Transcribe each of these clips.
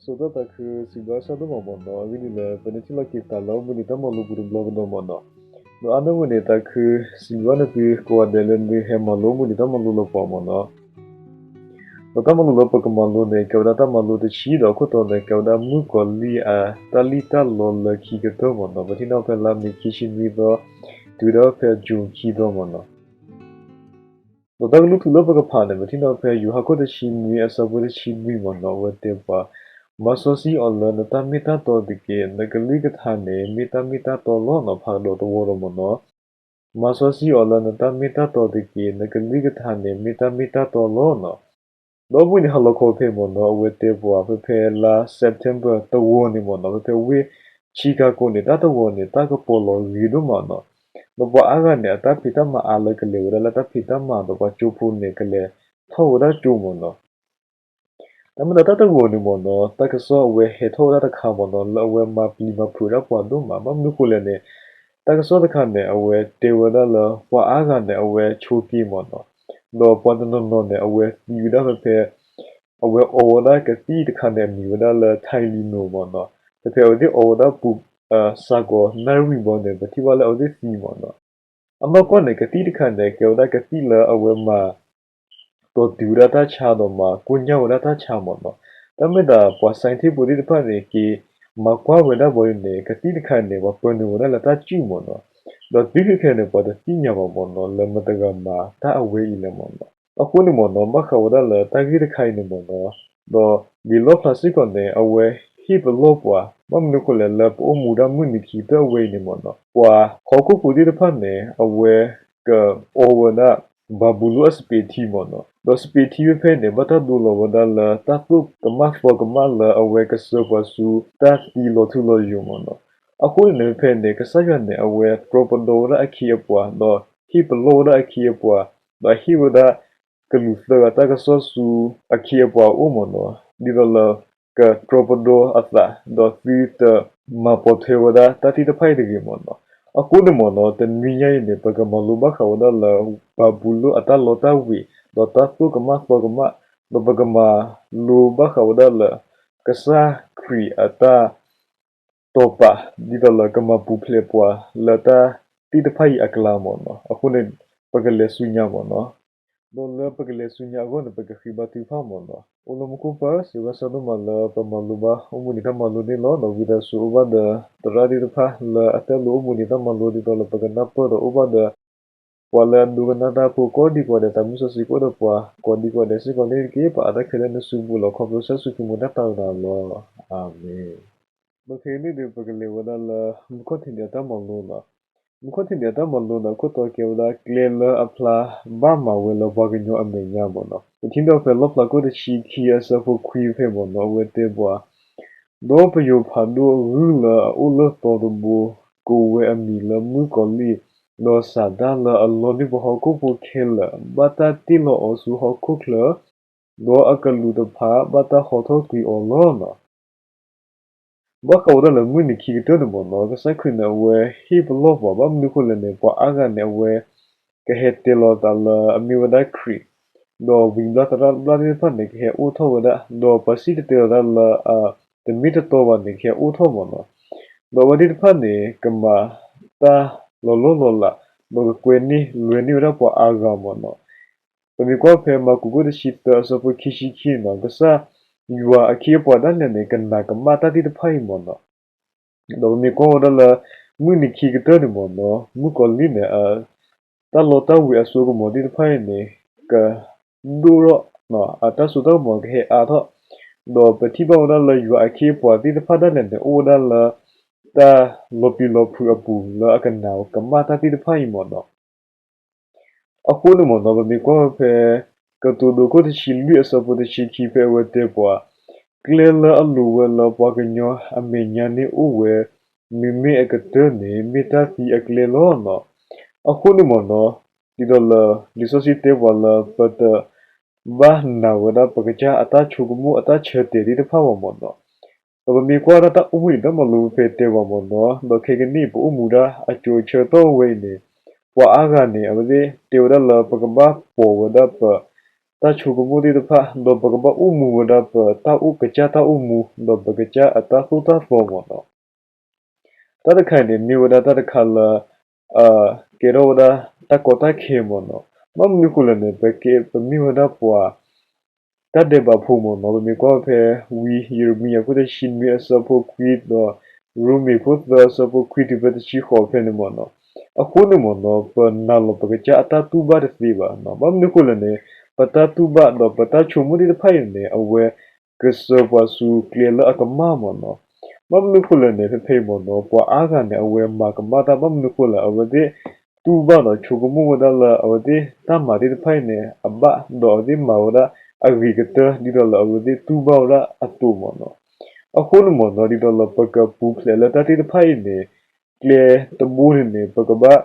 ဆိၣ်သီသးခု စံးဘျုးဘၣ်ကစၢ်ဒိၣ်မးမ့ၢ်နီၢ်, အဂ့ၢ်ဒ်လဲၣ် ပန့ၢ်ထံၣ်လိာ်က့ၤသးလၢအိၣ်မူဒံးတၢ်မၤလိပူၤတဘျီကဒီးမ့ၢ်နီၢ်. ဒီးအါန့ၢ်ဝဲန့ၣ် သးခုစံးဘျုးဘၣ်နသုကိးဂၤဒဲးလၢ နဟဲမၤလိမူဒံးတၢ်မၤလိလၢပှၤမ့ၢ်နီၢ်. ဒီးတၢ်မၤလိလၢပကမၤလိန့ၣ် ကဲဝဲဒၣ်တၢ်မၤလိတဆံဒီး အခိၣ်တီန့ၣ် ကဲဝဲဒၣ်မုၣ်ကီၤလံၢ်အတၢ်လံၣ်တၢ်လီလၢခံကတၢၢ်မ့ၢ်နီၢ်. ပထံၣ်န့ၢ်ဖဲလါမ့ၤခံဆံနွံသီ တုၤဝဲဒၣ်ဖဲ June ခံသီမ့ၢ်နီၢ်. ဒီးတၢ်ကလုၢ်ထူလၢပကဖးန့ၣ် ပထံၣ်န့ၢ်ဖဲယိၤဟၣ်ခိၣ်တဆံနွံအဆၢဖိတဆံနွံမ့ၢ်နီၢ်, အဝဲတဲပှၤ, မၤစီဆှံအီၤလၢနတၢ်မ့ၢ်တၢ်တီတက့ၢ်, နကလုၢ်ကထါန့ၣ် မ့ၢ်တၢ်မ့ၢ်တၢ်တီလီၤနီၢ်. ဖးကဒီးတဝီဒီးမ့ၢ်နီၢ်, မၤစီဆှံအီၤလၢနတၢ်မ့ၢ်တၢ်တီတက့ၢ်, နကလုၢ်ကထါန့ၣ် မ့ၢ်တၢ်မ့ၢ်တၢ်တီလီၤနီၢ်. ဒီးအိၣ်ဘှံးနံၤဟါလီၤခီဖဲမ့ၢ်နီၢ်, အဝဲတဲပှၤ ဖဲဖဲလါ September တဝီန့ၣ်မ့ၢ်နီၢ်, ဖဲဖဲဝ့ၢ် Chicago န့ၣ် တၢ်တဝီန့ၣ် တၢ်ကပီၤလီၤဂ့ၤဒိၣ်မးနီၢ်. ဒီးပှၤအါဂၤန့ၣ် အတၢ်ဖံးတၢ်မၤအါလၢကလဲၤဝဲဒၣ်လၢတၢ်ဖံးတၢ်မၤဒီး ပှၤကၠိဖိန့ၣ် ကလဲၤထီၣ်ဝဲဒၣ်ကၠိမ့ၢ်နီၢ်. တၢ်မ့ၢ်ဒၣ်တၢ်တဝီန့ၣ်မ့ၢ်နီၢ်, တၢ်ကစီၣ်အဝဲဟဲထီၣ်ဝဲဒၣ်တခါမ့ၢ်နီၢ်, လၢအဝဲမၤပျံၤမၤဖုးဝဲဒၣ်ပှၤဒိၣ်မး. ဘၣ်မနုၤဃိလဲၣ်န့ၣ်, တၢ်ကစီၣ်တခါန့ၣ် အဝဲတဲဝဲဒၣ်လၢ ပှၤအါဂၤန့ၣ် အဝဲဆိးက့မ့ၢ်နီၢ်, ဒီးပှၤတနီၤနီၤန့ၣ် အဝဲသံဝဲဒၣ်ဖဲဖဲ အဝဲအီဝဲဒၣ်ကသံၣ်တခါန့ၣ် အမံၤဝဲဒၣ်လၢ Tylenol မ့ၢ်နီၢ်. ဖဲဖဲအဝဲသ့ၣ်အီဝဲဒၣ်ပူၤ စးကီးနၣ်ရံၣ်ဘီန့ၣ် ပထံၣ်ဘၣ်လၢအဝဲသ့ၣ်သံမ့ၢ်နီၢ်. အနီၢ်ကီၢ်န့ၣ် ကသံၣ်တခါန့ၣ် ကဲဝဲဒၣ်ကသံၣ်လၢအဝဲမၤ တီၢ်တုၤဝဲဒၣ်တၢ်ဆါဒီးမၤကိညၢ်ဝဲဒၣ်တၢ်ဆါမ့ၢ်နီၢ်. တၢ်မ့ၢ်ဒၣ်ပှၤ scientist ဖိသ့ၣ်တဖၣ်န့ၣ် က့ၤမၤကွၢ်ဝဲဒၣ်ဘီအံၤန့ၣ် ကသံၣ်တခါန့ၣ် ပှၤပၢနုာ်ဝဲဒၣ်လၢတၢ်စုၣ်မ့ၢ်နီၢ်. ဒီးတုၤခဲခဲန့ၣ် ပှၤတသ့ၣ်ညါဘၣ်မ့ၢ်နီၢ် လၢမတၤတဂၤမၤတၢ်အဝဲအံၤလဲၣ်မ့ၢ်နီၢ်. အဃိန့ၣ်မ့ၢ်နီၢ် ဘၣ်ဃးဝဲဒၣ်လၢတၢ်ဂ့ၢ်တခါအံၤန့ၣ်မ့ၢ်နီၢ်, ဒီးလံာ်လီၣ်ဖျါစ့ၢ်ကီးန့ၣ် အဝဲဟ့ၣ်ပလီၢ်ပှၤ ဘၣ်မနုၤဃိလဲၣ် လၢပအိၣ်မူဒၣ်မုၢ်နံၤခံကတၢၢ်အဝဲအံၤန့ၣ်မ့ၢ်နီၢ်, ပှၤဟီၣ်ခိၣ်ဖိသ့ၣ်တဖၣ်န့ၣ် အဝဲကအီဝဲဒၣ် ဘၤဘူလိၣ်အစပံးထံမ့ၢ်နီၢ်. ဒီးစပံးထံဖဲဖဲန့ၣ် ဘၣ်တၢ်ဒိလီၤဝဲဒၣ်လၢ တၢ်သိၣ်ကမၣ်သီကမၣ်လၢအဝဲကစၢၢ်ပှၤဆူတၢ်သံလီၤထူလီၤယိာ်မ့ၢ်နီၢ်. အဃိန့ၣ်န့ၣ် ဖဲဖဲန့ၣ် ကစၢ်ယွၤန့ၣ် အဝဲတြီပဒီဝဲဒၣ်အခ့အပှၤ ဒီးဟ့ၣ်ပလီၢ်ဝဲဒၣ်အခ့အပှၤ, ဒီးဟ့ၣ်ဝဲဒၣ်ကလူးသၢဂၤတၢ်ကစီၣ်ဆူအခ့အပှၤအအိၣ်မ့ၢ်နီၢ်, ဒ်သိးလၢကတြီပဒီအသး ဒီးသုတမၤပိာ်ထွဲဝဲဒၣ်တၢ်သ့ၣ်တဖၣ်အံၤတဂ့ၤမ့ၢ်နီၢ်. အဃိန့ၣ်မ့ၢ်နီၢ် တနွံညါအံၤန့ၣ် ပကမၤလိဘၣ်ဃးဝဲဒၣ်လၢ ဘၤဘူလိၣ်အတၢ်လီတၢ်ဝ့ၤ ဒီးတၢ်သိၣ်ကမၣ်သီကမၣ်, ဒီးပကမၤလိဘၣ်ဃးဝဲဒၣ်လၢ ကစၢ်ခရံာ်အတၢ် တီၢ်ပာ် ဒ်သိးလၢကမၤပူၤဖျဲးပှၤလၢတၢ်သ့ၣ်တဖၣ်အံၤအကျါမ့ၢ်နီၤ. အဃိန့ၣ် ပကလဲၤဆူညါမ့ၢ်နီၤ. ဒီးလၢပကလဲၤဆူညါအဂီၢ်န့ၣ် ပကဃ့ဘါထုကဖၣ်မ့ၢ်နီၤ. အိၣ်လၢမူခိၣ်ပၢ်, စံးဘျုးကစၢ်ဒိၣ်မးလၢပမၤလိဘၣ်အိၣ်မူဒံးတၢ်မၤလိန့ၣ်လီၤ. ဒီးဝံသးစူၤအိၣ်ဘၣ်ဒီး သရၣ်သ့ၣ်တဖၣ်လၢအတၢ်လိၣ်အိၣ်မူဒံးတၢ်မၤလိဒ်သိးလၢပကနၢ်ပၢၢ်ဒီးအိၣ်ဘၣ်ဒီး ပှၤလၢအဒိကနၣ်တၢ်ဖိကိးဒံကိးဒဲး သးမုၢ်စီဆှံကအိၣ်ဒီးပှၤကိးဒံကိးဒဲးစ့ၢ်ကီးန့ၣ်တက့ၢ်. ပအါတၢ်ခဲလၢာ်န့ၣ်ဆူပူၤလီၤ ခီဖျိကစၢ်ယ့ၣ်ၡူးခရံာ်မူတၢ်သးဝးဒီးလီၤ. အၤမ့ၣ်. ဒီးခဲကနံၣ်အံၤ ပကလဲၤဝဲဒၣ်လၢ မူခိၣ်ထံးန့ၣ်အတၢ်မၤလိလီၤ. မူခိၣ်ထံးန့ၣ်အတၢ်မၤလိန့ၣ် အခိၣ်တီကဲဝဲဒၣ် ကျဲလၢအဖျါဘၣ်မၤဝဲလၢပှၤကညီအမဲာ်ညါမ့ၢ်နီၤ. ပထံၣ်ဒီးဖဲလီၣ်ဖျါခိၣ်တဆံခံအဆၢဖိခွံဖဲမ့ၢ်နီၤ အဝဲတဲပှၤ ဒီးပယိၤဖးဒိၣ်ဂုၢ်လၢအအိၣ်လၢသီတဘိ ကိးဝဲအမံၤလၢမုၣ်ကီၤလံၢ်, ဒီးစၤဒၣ်လၢအလီၤန့ၢ်ပှၤဟီၣ်ခိၣ်ဖိခဲလၢာ် ဘၣ်တၢ်တ့ၢ်လီၤအီၤဆူဟီၣ်ခိၣ်ချၢ, ဒီးအကလူးတဖၣ်ဘၣ်တၢ်ဟီထီၣ်ကွံာ်အီၤလီၤ. ဘၣ်ဃးဝဲဒၣ်လၢမုၢ်နံၤခံကတၢၢ်န့ၣ်မ့ၢ်နီၤ ကစၢ်ခရံာ်န့ၣ် အဝဲဟ့ၣ်ပလီၢ်ပှၤ ဘၣ်မနုၤဃိလဲၣ်န့ၣ် ပှၤအါဂၤန့ၣ် အဝဲ ကဟဲတဲလီၤသးလၢအမ့ၢ်ဝဲဒၣ်ခရံာ်, ဒီးဝံဘျၣ်သရၣ်တဘျၣ်သ့ၣ်တဖၣ်န့ၣ် ကဟဲအိၣ်ထီၣ်ဝဲဒၣ်, ဒီးပှၤစံၣ်တဲၤတဲလီၤသးလၢအတမ့ၢ်တတီဘၣ်န့ၣ် ကဟဲအိၣ်ထီၣ်မ့ၢ်နီၤ. ဒီးအဝဲသ့ၣ်တဖၣ်န့ၣ် ကမၤတၢ်လီၤလိၢ်လီၤလး, ဒီးကကွဲန့ၢ်လွဲန့ၢ်ဝဲဒၣ်ပှၤအါဂၤမ့ၢ်နီၤ. ပမ့ၢ်ကွၢ်ဖဲမၢကူးခိၣ်တဆံသၢအဆၢဖိခံဆံခံန့ၣ်နီၤ ကစၢ်ယွၤအခ့အပှၤဒၣ်လဲာ်န့ၣ် ကနာ်ကမၣ်တၢ်သ့ၣ်တဖၣ်အံၤမ့ၢ်နီၤ. ဒီးပမ့ၢ်ကွၢ်ဝဲဒၣ်လၢ မုၢ်နံၤခံကတၢၢ်န့ၣ်မ့ၢ်နီၤ မုၣ်ကီၤလံၢ်န့ၣ် တၢ်လီတၢ်ဝ့ၤအစိကမီၤသ့ၣ်တဖၣ်အံၤန့ၣ် ကဒိၣ်ထီၣ်, အတၢ်စိတၢ်ကမီၤကဟဲအါထီၣ်, ဒီးပထံၣ်ဘၣ်ဝဲဒၣ်လၢယွၤအခ့အပှၤသ့ၣ်တဖၣ်ဒၣ်လဲာ်န့ၣ် အိၣ်ဝဲဒၣ်လၢ တၢ်လီၤပျံၤလီၤဖုးအပူၤလၢအကနာ်ကမၣ်တၢ်သ့ၣ်တဖၣ်အံၤမ့ၢ်နီၤ. အဃိန့ၣ်မ့ၢ်နီၤ ပမ့ၢ်ကွၢ်ဖဲ ကတိၤဒိခိၣ်တဆံလွံၢ်အဆၢဖိတဆံခံဖဲအဝဲတဲပှၤ, ကျဲလၢအလိၤဝဲလၢပှၤကညီအမဲာ်ညါန့ၣ်အိၣ်ဝဲ, မ့မ့ၢ်အကတၢၢ်န့ၣ် မ့ၢ်တၢ်သံအကျဲလီၤနီၤ. အဃိန့ၣ်မ့ၢ်နီၤ ဒ်သိးလၢလံာ်စီဆှံတဲပှၤလၢပတဘၣ်နာ်ဝဲဒၣ်ပကစၢ်အတၢ်ဆိကမိၣ်အတၢ်ဆၢတဲာ်သ့ၣ်တဖၣ်ဘၣ်မ့ၢ်နီၤ. ဒီးပမ့ၢ်ကွၢ်ဝဲဒၣ်တၢ်အိၣ်မူဒံးတၢ်မၤလိဖဲတဲပှၤမ့ၢ်နီၤ ဒီးခဲကနံၣ်အံၤပအိၣ်မူဒၣ်အစိၤအဆၢကတီၢ်ဝဲအံၤန့ၣ် ပှၤအါဂၤန့ၣ် အဝဲသ့ၣ်တဲဝဲဒၣ်လၢပကဘၣ်ပိာ်ဝဲဒၣ်ပ တၢ်ဆိကမိၣ်သ့ၣ်တဖၣ် ဒီးပကဘၣ်အိၣ်မူဝဲဒၣ်ပတၢ်အိၣ်ကစၢ်တၢ်အိၣ်မူ ဒီးပကစၢ်အတၢ်သိၣ်တၢ်သီမ့ၢ်နီၤ. တၢ်တခါအံၤန့ၣ် မ့ၢ်ဝဲဒၣ်တၢ်တခါလၢ ကဲထီၣ်ဝဲဒၣ်တၢ်ကီတၢ်ခဲမ့ၢ်နီၤ. ဘၣ်မနုၤဃိလဲၣ်န့ၣ် ပကဲ ပမ့ၢ်ဝဲဒၣ်ပှၤ တၢ်ဒဲးဘးဖိမ့ၢ်နီၤ. ပမ့ၢ်ကွၢ်ဖဲဝံယံးရမံယၤ အခိၣ်တဆံနွံအဆၢဖိခွံဒီး ရိမ့ၤခိၣ်သၢအဆၢဖိခွံတုၤဖဲတဆံဃိးဖဲန့ၣ်မ့ၢ်နီၤ. အဃိန့ၣ်မ့ၢ်နီၤ ပနာ်လီၤပကစၢ်အတၢ်တူၢ်ဘၣ်တသ့ဘၣ်နီၤ. ဘၣ်မနုၤဃိလဲၣ်န့ၣ် ပတၢ်တူၢ်ဘၣ်ဒီးပတၢ်ဆိကမိၣ်သ့ၣ်တဖၣ်အံၤန့ၣ် အဝဲကစၢၢ်ပှၤဆူကျဲလၢအကမၣ်မ့ၢ်နီၤ. ဘၣ်မနုၤဃိလဲၣ်န့ၣ် ဖဲဖဲအံၤမ့ၢ်နီၤ ပှၤအါဂၤန့ၣ် အဝဲမၤကမၣ်တၢ် ဘၣ်မနုၤဃိလဲၣ် အဝဲသ့ၣ်တူၢ်ဘၣ်ဒီးဆိကမိၣ်ဝဲဒၣ်လၢ အဝဲသ့ၣ်တၢ်မၤသ့ၣ်တဖၣ်အံၤန့ၣ် အဘၣ်ဒီးအဝဲသ့ၣ်မၤဝဲဒၣ်အဂ့ၤကတၢၢ် ဒ်သိးလၢအဝဲသ့ၣ်တူၢ်ဘၣ်ဝဲဒၣ်အသိးမ့ၢ်နီၤ. အဃိန့ၣ်မ့ၢ်နီၤ ဒ်သိးလၢပကပူၤဖျဲးလၢတၢ်သ့ၣ်တဖၣ်အံၤန့ၣ် ကျဲတဘိန့ၣ်န့ၣ် ပကဘၣ်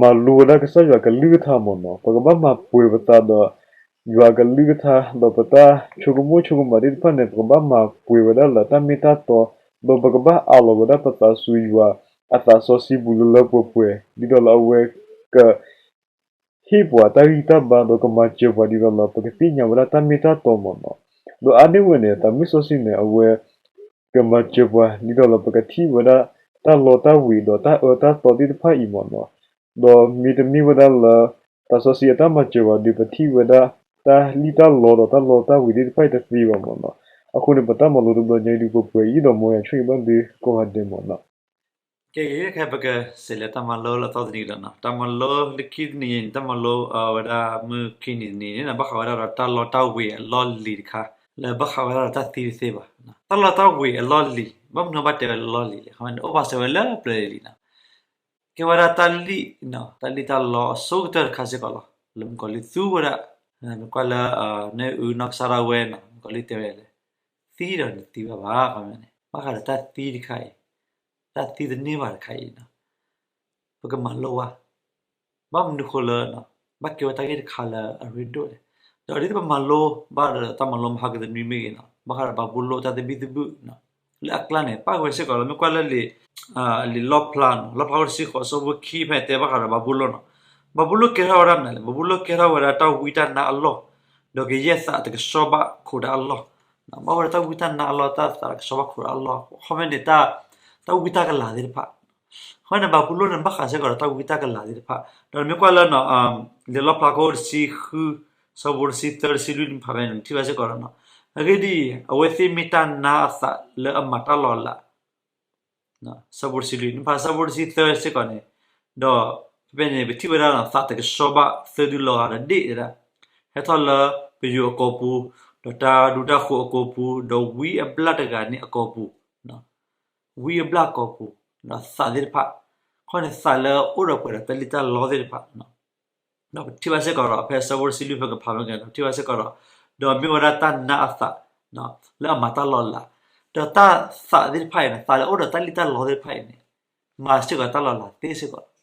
မၤလိဝဲဒၣ်ကစၢ်ယွၤကလုၢ်ကထါမ့ၢ်နီၤ. ပကဘၣ်မၤပှဲၤပသးဒီးယွၤကလုၢ်ကထါ ဒီးပတၢ်ဆိကမိၣ်ဆိကမးသ့ၣ်တဖၣ်န့ၣ် ပကဘၣ်မၤပှဲၤဝဲဒၣ်လၢတၢ်မ့ၢ်တၢ်တီ, ဒီးပကဘၣ်အးလီၤဝဲဒၣ်ပသးဆူယွၤအသးစီဆှံပူၤလၢလၢပှဲၤပှဲၤ ဒ်သိးလၢအဝဲက ဟ့ၣ်ပှၤတၢ်ဂံၢ်တၢ်ဘါ ဒီးကမၤစၢၤပှၤဒ်သိးလၢပကသ့ၣ်ညါဝဲဒၣ်တၢ်မ့ၢ်တၢ်တီမ့ၢ်နီၤ. ဒီးအါန့ၢ်ဝဲန့ၣ် သးမုၢ်စီဆှံန့ၣ် အဝဲ ကမၤစၢၤပှၤ ဒ်သိးလၢပကထံၣ်ဝဲဒၣ် တၢ်လီတၢ်ဝ့ၤ ဒီးတၢ်အၢတၢ်သီသ့ၣ်တဖၣ်အံၤမ့ၢ်နီၤ. ဒီးမ့တမ့ၢ်ဝဲဒၣ်လၢ သးစီဆှံအတၢ်မၤစၢၤပှၤဒီး ပထံၣ်ဝဲဒၣ် တၢ်လံၣ်တၢ်လီ ဒီးတၢ်လီတၢ်ဝ့ၤသ့ၣ်တဖၣ်အံၤတသ့ဘၣ်မ့ၢ်နီၤ. အဃိန့ၣ် ပတၢ်မၤလိတဘျီညါအံၤဒုး ပှဲၤပှဲၤအံၤဒီး မ်ယွၤဆိၣ်ဂ့ၤဘၣ်သုကိးဂၤဒဲးမ့ၢ်နီၤ. ကဲ ခဲခဲပကစးလဲၤတၢ်မၤလိလၢအသီတနံၤလီၤနီၤ. တၢ်မၤလိလၢခံတနံၤအံၤန့ၣ် တၢ်မၤလိဝဲဒၣ်မုၢ်ခံနံၤတနံၤန့ၣ် ဘၣ်ဃးဝဲဒၣ်ဒီးတၢ်လီတၢ်ဝ့ၤအလီၢ်လံၤတခါ လၢဘၣ်ဃးဝဲဒၣ်ဒီးတၢ်သံတသ့ဘၣ်. တၢ်လီတၢ်ဝ့ၤအလီၢ်လံၤ ဘၣ်မနုၤဘၣ်တဲဝဲလၢလီၢ်လံၤလဲၣ်, အိၣ်ပာ်စၢၤဝဲလၢပျၢၤလံၤနီၤ. ကဲဝဲဒၣ်တၢ်လံၣ်, တၢ်လံၣ်တၢ်လီအဆိကတၢၢ်တခါစ့ၢ်ကီးလီၤ. လၢမုၣ်ကီၤလံၢ်သူဝဲဒၣ်, နကွၢ်လၢ နအုၣ်နီၢ်ကစၢ်ဒၣ်ဝဲနီၤ မုၣ်ကီၤလံၢ်တဲဝဲလဲၣ်, သံဒီးနသံဘၣ်ဘၣ် ခီန့ၣ် ဘၣ်ဃးဒီးတၢ်သံတခါအံၤ, တၢ်သံတန့ၢ်ဘၣ်တခါအံၤနီၤ ပကမၤလိဘၣ်. ဘၣ်မနုၤဃိလၢ ဘၣ်ကဲဝဲတၢ်ဂ့ၢ်တခါလၢအရ့ဒိၣ်လဲၣ်. ဒီးဒ်သိးပမၤလိဘၣ်ဒီးတၢ်မၤလိမဟါကတနွံမ့ၢ်ဂ့ၤနီၤ ဘၣ်ဃးဒီးဘၤဘူလိၣ်တၢ်သဘံၣ်သဘုၣ် လၢအကျါန့ၣ် ပၣ်ဝဲစ့ၢ်ကီးလီၤ. မ့ၢ်ကွၢ်လၢလံာ်, လံာ်လီၣ်ဖျါနီၤ လီၣ်ဖျါခိၣ်တဆံဃိးအဆၢဖိခံဖဲတဲဘၣ်ဃးဒီးဘၤဘူလိၣ်နီၤ. ဘၤဘူလိၣ်ကဲထီၣ်ဝဲဒၣ်မနုၤလဲၣ်, ဘၤဘူလိၣ်ကဲထီၣ်ဝဲဒၣ်တၢ်ဝံတၢ်နါအလီၢ်, ဒီးကယဲၢ်သးတကဆှီဘၣ်ခိးတၢ်အလီၢ်, ဘၣ်ဝဲဒၣ်တၢ်ဝံတၢ်နါအလီၢ် တၢ်သးတကဆှီဘၣ်ခိးတၢ်အလီၢ်, ခီဖျိန့ၣ် တၢ်ဝံတၢ်ကလၤသ့ၣ်တဖၣ် အဃိန့ၣ် ဘၤဘူလိၣ်န့ၣ် ဘၣ်ဃးစ့ၢ်ကီးဒီးတၢ်ဝံတၢ်ကလၤသ့ၣ်တဖၣ်, ဒီးမ့ၢ်ကွၢ်လၢ လံာ်လီၣ်ဖျါခိၣ်တဆံဃု အဆၢဖိတဆံသၢ တဆံလွံၢ်န့ၣ်ဖးဖဲန့ၣ် နထံၣ်ဘၣ်စ့ၢ်ကီးလီၤ. အဂ့ၢ်ဒ်အံၤ, အဝဲသ့ၣ်မ့ၢ်တၢ်နါအသးလၢအမၤတၢ်လီၤလး အဆၢဖိတဆံလွံၢ်, နဖးအဆၢဖိတဆံသၢစ့ၢ်ကီးန့ၣ်, ဒီးဖဲန့ၣ် ပထံၣ်ဝဲဒၣ် သးတကဆှီဘၣ်သၢဒုလီၤဂာ်ဒီးဒ့ၣ်ဒၣ်, ဟဲထီၣ်လၢပယိၤအကိာ်ပူၤ, ဒီးတၢ်ဒူတၢ်ဃိၤအကိာ်ပူၤ, ဒီးဝံအဘျၣ်တဂၤန့ၣ်အကိာ်ပူၤ, ဝံအဘျၣ်အကိာ်ပူၤ, ဒီးသးသ့ၣ်တဖၣ်, ခီန့ၣ်သးလၢအအိၣ်ဒီးပှဲၤဒီးတၢ်လံၣ်တၢ်လီသ့ၣ်တဖၣ် ဒီးပထံၣ်ဘၣ်စ့ၢ်ကီးဒီး ဖဲအဆၢဖိတဆံလွံၢ်ဖဲကဖးမ့ၢ်ဂ့ၤ ပထံၣ်ဘၣ်စ့ၢ်ကီးဒီး, ဒီးမ့ၢ်ဝဲဒၣ်တၢ်နါအသး လၢအမၤတၢ်လီၤလး, ဒီးတၢ်သးသ့ၣ်တဖၣ်အံၤန့ၣ် သးလၢအအိၣ်ဒီးတၢ်လံၣ်တၢ်လီသ့ၣ်တဖၣ်အံၤန့ၣ် မၤစ့ၢ်ကီးတၢ်လီၤလးသ့စ့ၢ်ကီးလီၤ.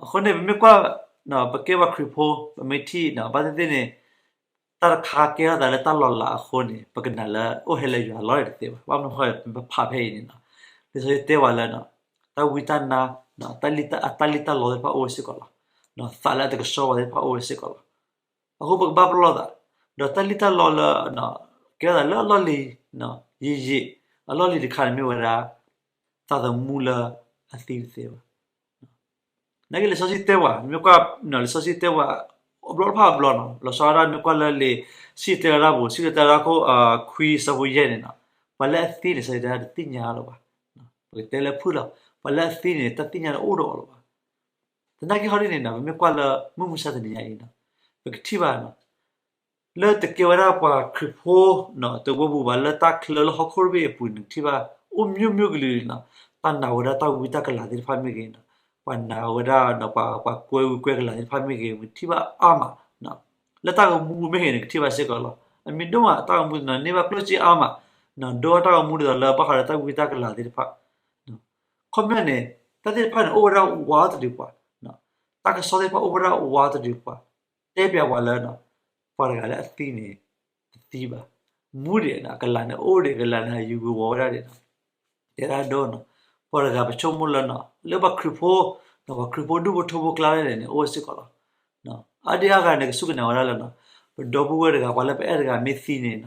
အဃိန့ၣ် ပမ့ၢ်ကွၢ် ပကဲပှၤခရံာ်ဖိ ပမ့ၢ်ထံၣ် ဘၣ်သ့ၣ်သ့ၣ်န့ၣ် တၢ်တခါကဲထီၣ်သးလၢတၢ်လီၤလးအဃိန့ၣ် ပကနၣ်လၢအိၣ်ဟဲလၢယွၤအလီၢ်တသ့ဘၣ်. ဘၣ်မနုၤဃိ ပဖးဖဲအံၤန့ၣ် လံာ်စီဆှံတဲဝဲလၢ တၢ်ဝံတၢ်နါ တၢ်လံၣ်တၢ်လီသ့ၣ်တဖၣ်အိၣ်ဝဲစ့ၢ်ကီးလီၤ. သးလၢအတကဆှီဝဲသ့ၣ်တဖၣ်အိၣ်ဝဲစ့ၢ်ကီးလီၤ. အဃိပကဘၣ်ပလီၢ်သး ဒီးတၢ်လံၣ်တၢ်လီလၢ ကဲထီၣ်သးလၢအလီၢ်လံၤ ယံာ်ယံာ် အလီၢ်လံၤတခါန့ၣ်မ့ၢ်ဝဲဒၣ် သးသမူလၢအသံတသ့ဘၣ်. နာ်က့လံာ်စီဆှံတဲဝဲ မ့ၢ်ကွၢ် လံာ်စီဆှံတဲဝဲ အဘျီတဖၣ်အဘျီနီၤ လီၤဆီဒၣ်တၢ်မ့ၢ်ကွၢ်လၢလံာ်စံၣ်တဲၤတၢ်ပူၤ စံၣ်တဲၤတၢ်ခိၣ်ခွံဆၢဖိယဲၢ်န့ၣ်နီၤ ပှၤလၢအသံန့ၣ် စီဆှံတဲတသ့ၣ်ညါလၢၤဘၣ်. ပကတဲလၢဖုၣ်လီၤ ပှၤလၢအသံန့ၣ် တၢ်သ့ၣ်ညါန့ၣ်အိၣ်ဒီးအီၤလၢၤဘၣ်. သနာ်က့ဟီဒ်န့ၣ်နီၤ ပမ့ၢ်ကွၢ်လၢမုၢ်မဆါတနံၤညါအံၤနီၤ ပကထံၣ်ဘၣ်နီၤ လၢတကဲဝဲဒၣ်ပှၤခရံာ်ဖိနီၤ တဝီပူၤဘၣ်လၢတၢ်ချၢလၢဟီၣ်ခိၣ်တဘ့ၣ်အပူၤန့ၣ် နကထံၣ်ဘၣ် အိၣ်မ့ၢ်မ့ၢ်ကလုာ်နီၤ ပှၤနာ်ဝဲဒၣ်တၢ်ဝံတၢ်ကလၤသ့ၣ်တဖၣ်မ့ၢ်ဂ့ၤနီၤ ပှၤနာ်ဝဲဒၣ်ဒီးပှၤ ပှၤကွဲဝံကွဲကလၤသ့ၣ်တဖၣ်မ့ၢ်ဂ့ၤ ပကထံၣ်ဘၣ်အါမး လၢတၢ်ဂီၤမူပူၤမ့ၢ်ဂ့ၤန့ၣ် ကထံၣ်ဘၣ်စ့ၢ်ကီးလီၤ. အမ့ၢ်ဒိၣ်မးတၢ်ဂီၤမူနီၤ န့ၢ်ဘၣ်ကျိၣ်စ့အါမး ဒိၣ်ဘၣ်တၢ်ဂီၤမူဒ်သိးလၢဘၣ်ဃးဒီးတၢ်ဝံတၢ်ကလၤသ့ၣ်တဖၣ် ခီပညီန့ၣ် တၢ်သ့ၣ်တဖၣ်န့ၣ် အိၣ်ဝဲဒၣ်ဝးတဒုပှၤ, တၢ်ကစီၣ်သ့ၣ်တဖၣ်အိၣ်ဝဲဒၣ်ဝးတဒုပှၤ, တဲပျးပှၤလၢ ပှၤတဂၤလၢအသံန့ၣ် တသံဘၣ်. မူဒံး ကလၤန့ၣ်အိၣ်ဒံး ကလၤန့ၣ် ဟးယူၤဝံၤဝီၤဝဲဒၣ်ဒံးနီၤ တဲဒၣ်ဒိနီၤ ပှၤတဂၤပဆိကမိၣ်လၢနီၤ လၢပှၤခရံာ်ဖိ ပှၤခရံာ်ဖိဒူၣ်ဖိထၢဖိကျါန့ၣ် အိၣ်ဝဲစ့ၢ်ကီးလီၤ. အါဒံအါဂၤန့ၣ် ကစူၢ်ကနာ်ဝဲဒၣ်လၢ ပဒီပုၢ်ဝဲၢ်တဂၤ ပှၤလၢပအဲၣ်တဂၤမ့ၢ်သံန့ၣ်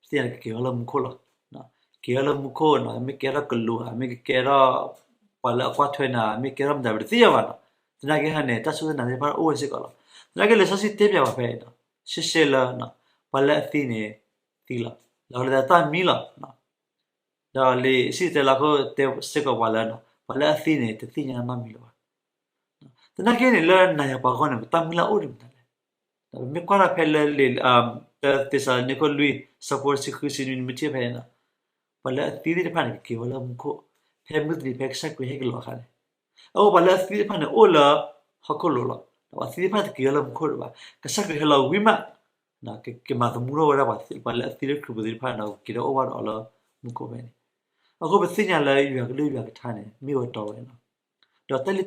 ပသ့ၣ်ညါန့ၣ် ကက့ၤဝဲလၢမူခိၣ်လီၤ. က့ၤဝဲလၢမူခိၣ်န့ၣ် မ့ၢ်ကဲထီၣ်ကလူးဧါ, မ့ၢ်ကကဲထီၣ် ပှၤလၢအကွၢ်ထွဲနၤ, မ့ၢ်ကဲထီၣ်မတၤ ပတသ့ၣ်ညါဘၣ်နီၤ. သနာ်က့န့ၣ် တၢ်စူၢ်တၢ်နာ်သ့ၣ်တဖၣ်အိၣ်ဝဲစ့ၢ်ကီးလီၤ. သနာ်က့လံာ်စီဆှံတဲပၠးပှၤဖဲအံၤနီၤ, ရှဲရှဲလၢ ပှၤလၢအသံန့ၣ် သံလီၤ. လီၤလၢတၢ်မံလီၤ. ဒီးလံာ်စံၣ်တဲၤတဲလီၤအဃိတဲစ့ၢ်ကီးပှၤလၢ ပှၤလၢအသံန့ၣ် တသ့ၣ်ညါနီတမံၤလၢၤဘၣ်. သနာ်က့န့ၣ် လၢနၤယၤပှၤဂီၢ်န့ၣ် ပတၢ်မုၢ်လၢ်အိၣ်ဒံးမတၤလဲၣ်. ပမ့ၢ်ကွၢ်ဒၣ်ဖဲလၢလံာ် သ့းစၤလနံခိၣ်လွံၢ် ဆၢဖိတဆံဃု ဆံနွံ နမ့ၢ်ထံၣ်ဖဲန့ၣ်နီၤ, ပှၤလၢအသံသ့ၣ်တဖၣ်န့ၣ် ကက့ၤဝဲလၢမူခိၣ် ဖဲမုၢ်တနံၤဖဲကစၢ်ခရံာ်ဟဲက့ၤလီၤအခါန့ၣ်. အဃိပှၤလၢအသံသ့ၣ်တဖၣ်န့ၣ် အိၣ်လၢဟီၣ်ခိၣ်လိၤလီၤ. ဒီးပှၤသံသ့ၣ်တဖၣ်တက့ၤဝဲလၢမူခိၣ်ဒံးဘၣ်. ကစၢ်ခရံာ်ဟဲလီၤဝံၤမး ကမၤသမူထီၣ်ဝဲဒၣ်ပှၤ ပှၤလၢအသံလၢခရံာ်ပူၤသ့ၣ်တဖၣ်န့ၣ် ကက့ၤထီၣ်အိၣ်ဘၣ်ဒီးအီၤလၢမူခိၣ်ဖဲန့ၣ်. အဃိပသ့ၣ်ညါလၢယွၤကလုၢ်ယွၤကထါန့ၣ် မ့ၢ်ဝဲတီဝဲနီၤ. ဒီးတၢ်လံၣ်တၢ်လီ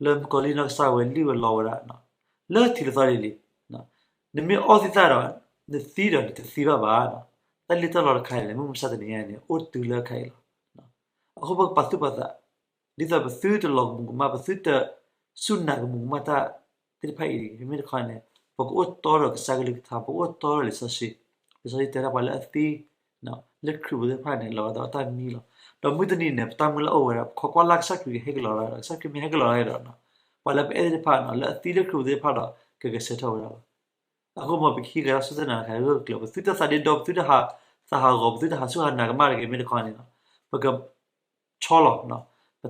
လၢမုၣ်ကီၤလံၢ်နီၢ်ကစၢ်ဝဲလံၣ်ဝဲလီဝဲဒၣ် လၢထံးလၢသီလံၤလံၤ, နမ့ၢ်အီၣ်သံသၣ်ဒီး နသံဒီးနတသံဘၣ်ဘၣ်. တၢ်လံၣ်တၢ်လီတခါအံၤန့ၣ် မုၢ်မဆါတနံၤညါအံၤန့ၣ် အိၣ်တုၤလၢခဲအံၤလီၤ. အဃိပကပာ်သူၣ်ပာ်သး ဒ်သိးပသုတလီၤကမူးကမၣ်, ပသုတစူၢ်နာ်ကမူးကမၣ်တၢ်သ့ၣ်တဖၣ်အံၤတဂ့ၤ. မ့မ့ၢ်တခီန့ၣ် ပကအိၣ်တီဒီးကစၢ်ကလုၢ်ကထါ, ပကအိၣ်တီဒီးလံာ်စီဆှံ, လံာ်စီဆှံတဲဒၣ်ပှၤလၢအသံ လၢခရံာ်ပူၤသ့ၣ်တဖၣ်န့ၣ် လီၤဂာ်ဒီးတၢ်မံလီၤ. ဒီးမုၢ်တနံၤန့ၣ် ပတၢ်မုၢ်လၢ်အိၣ်ဝဲဒၣ် ပခိးကွၢ်လၢ်ကစၢ်ခရံာ်ကဟဲက့ၤလီၤဒီး ကစၢ်ခရံာ်မ့ၢ်ဟဲက့ၤလီၤဒီး ပှၤလၢပအဲၣ်သ့ၣ်တဖၣ် လၢအသံလၢခရံာ်ပူၤသ့ၣ်တဖၣ်ဒီး ကဂဲၤဆၢထၢၣ်ဝဲဒၣ်လီၤ. အဃိမ်ပကဟံးက့ၤတၢ်စူၢ်တၢ်နာ်တခါ ဂၢၢ်ကျၢၤ ပသုတၢ်သးဒ့ဒီ ပသုတဟးသးဟးဂီၤ ပသုတဟးဆူၣ်ဟးနၤကမၣ်တဂ့ၤ. မ့ၢ်တခီန့ၣ် ပကဆီလီၤ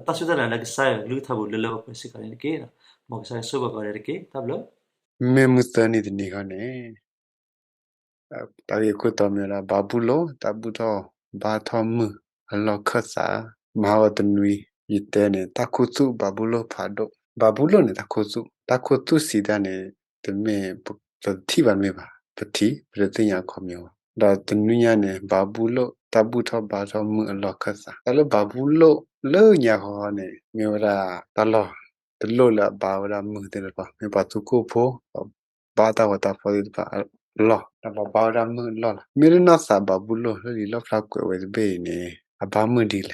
ပတၢ်စူၢ်တၢ်နာ်လၢကစၢ်ယွၤကလုၢ်ကထါပူၤလၢလၢပှဲၤပှဲၤစ့ၢ်ကီးန့ၣ်တက့ၢ်. မ်ကစၢ်ယွၤဆိၣ်ဂ့ၤပှၤကိးဂၤဒဲးတက့ၢ်. တၢ်ဘျုး မ့ၢ်မုၢ်သၢနံၤတနံၤဃီန့ၣ် တၢ်ဂ့ၢ်ခိၣ်တီမ့ၢ်ဝဲဒၣ် ဘၤဘူလိၣ် တၢ်ဘူၣ်ထီၣ်ဘါထီၣ်မုၢ်အလီၢ်ခၢၣ်သး. မဟါဂီၤတနွံ ယတဲန့ၣ် တၢ်ခူသူၣ်ဘၤဘူလိၣ်ဖးဒိၣ်, ဘၤဘူလိၣ်န့ၣ် တၢ်ခူသူၣ်, တၢ်ခူသူၣ်စံးတၢ်န့ၣ် တမ့ၢ်ပတထံၣ်ဘၣ်တမ့ၢ်ဘၣ်, ပထံၣ် ပတသ့ၣ်ညါအခီပညီဘၣ်. ဒီးတနွံညါန့ၣ် ဘၤဘူလိၣ် တၢ်ဘူၣ်ထီၣ်ဘါထီၣ်မုၢ်အလီၢ်ခၢၣ်သး. တၢ်လၢဘၤဘူလိၣ်လၢညါဃီန့ၣ် မ့ၢ်ဝဲဒၣ်တၢ်လီၢ်တလီၢ်လၢအဘါဝဲဒၣ်မုၢ်သ့ၣ်တဖၣ်, မ့ၢ်ပှၤသူခိၣ်ဖိ ဘါတၢ်ဂီၤတၢ်ဖီၣ်သ့ၣ်တဖၣ်အလီၢ်, ဒီးပှၤဘါဝဲဒၣ်မုၢ်အလီၢ်လီၤ. မ့ၢ်လၢနီၢ်သးဘၤဘူလိၣ်လၢလံာ်လီၣ်ဖျါကွဲးဝဲတဘ့ၣ်အံၤန့ၣ် အဘါမုၢ်ဒ်လဲၣ်,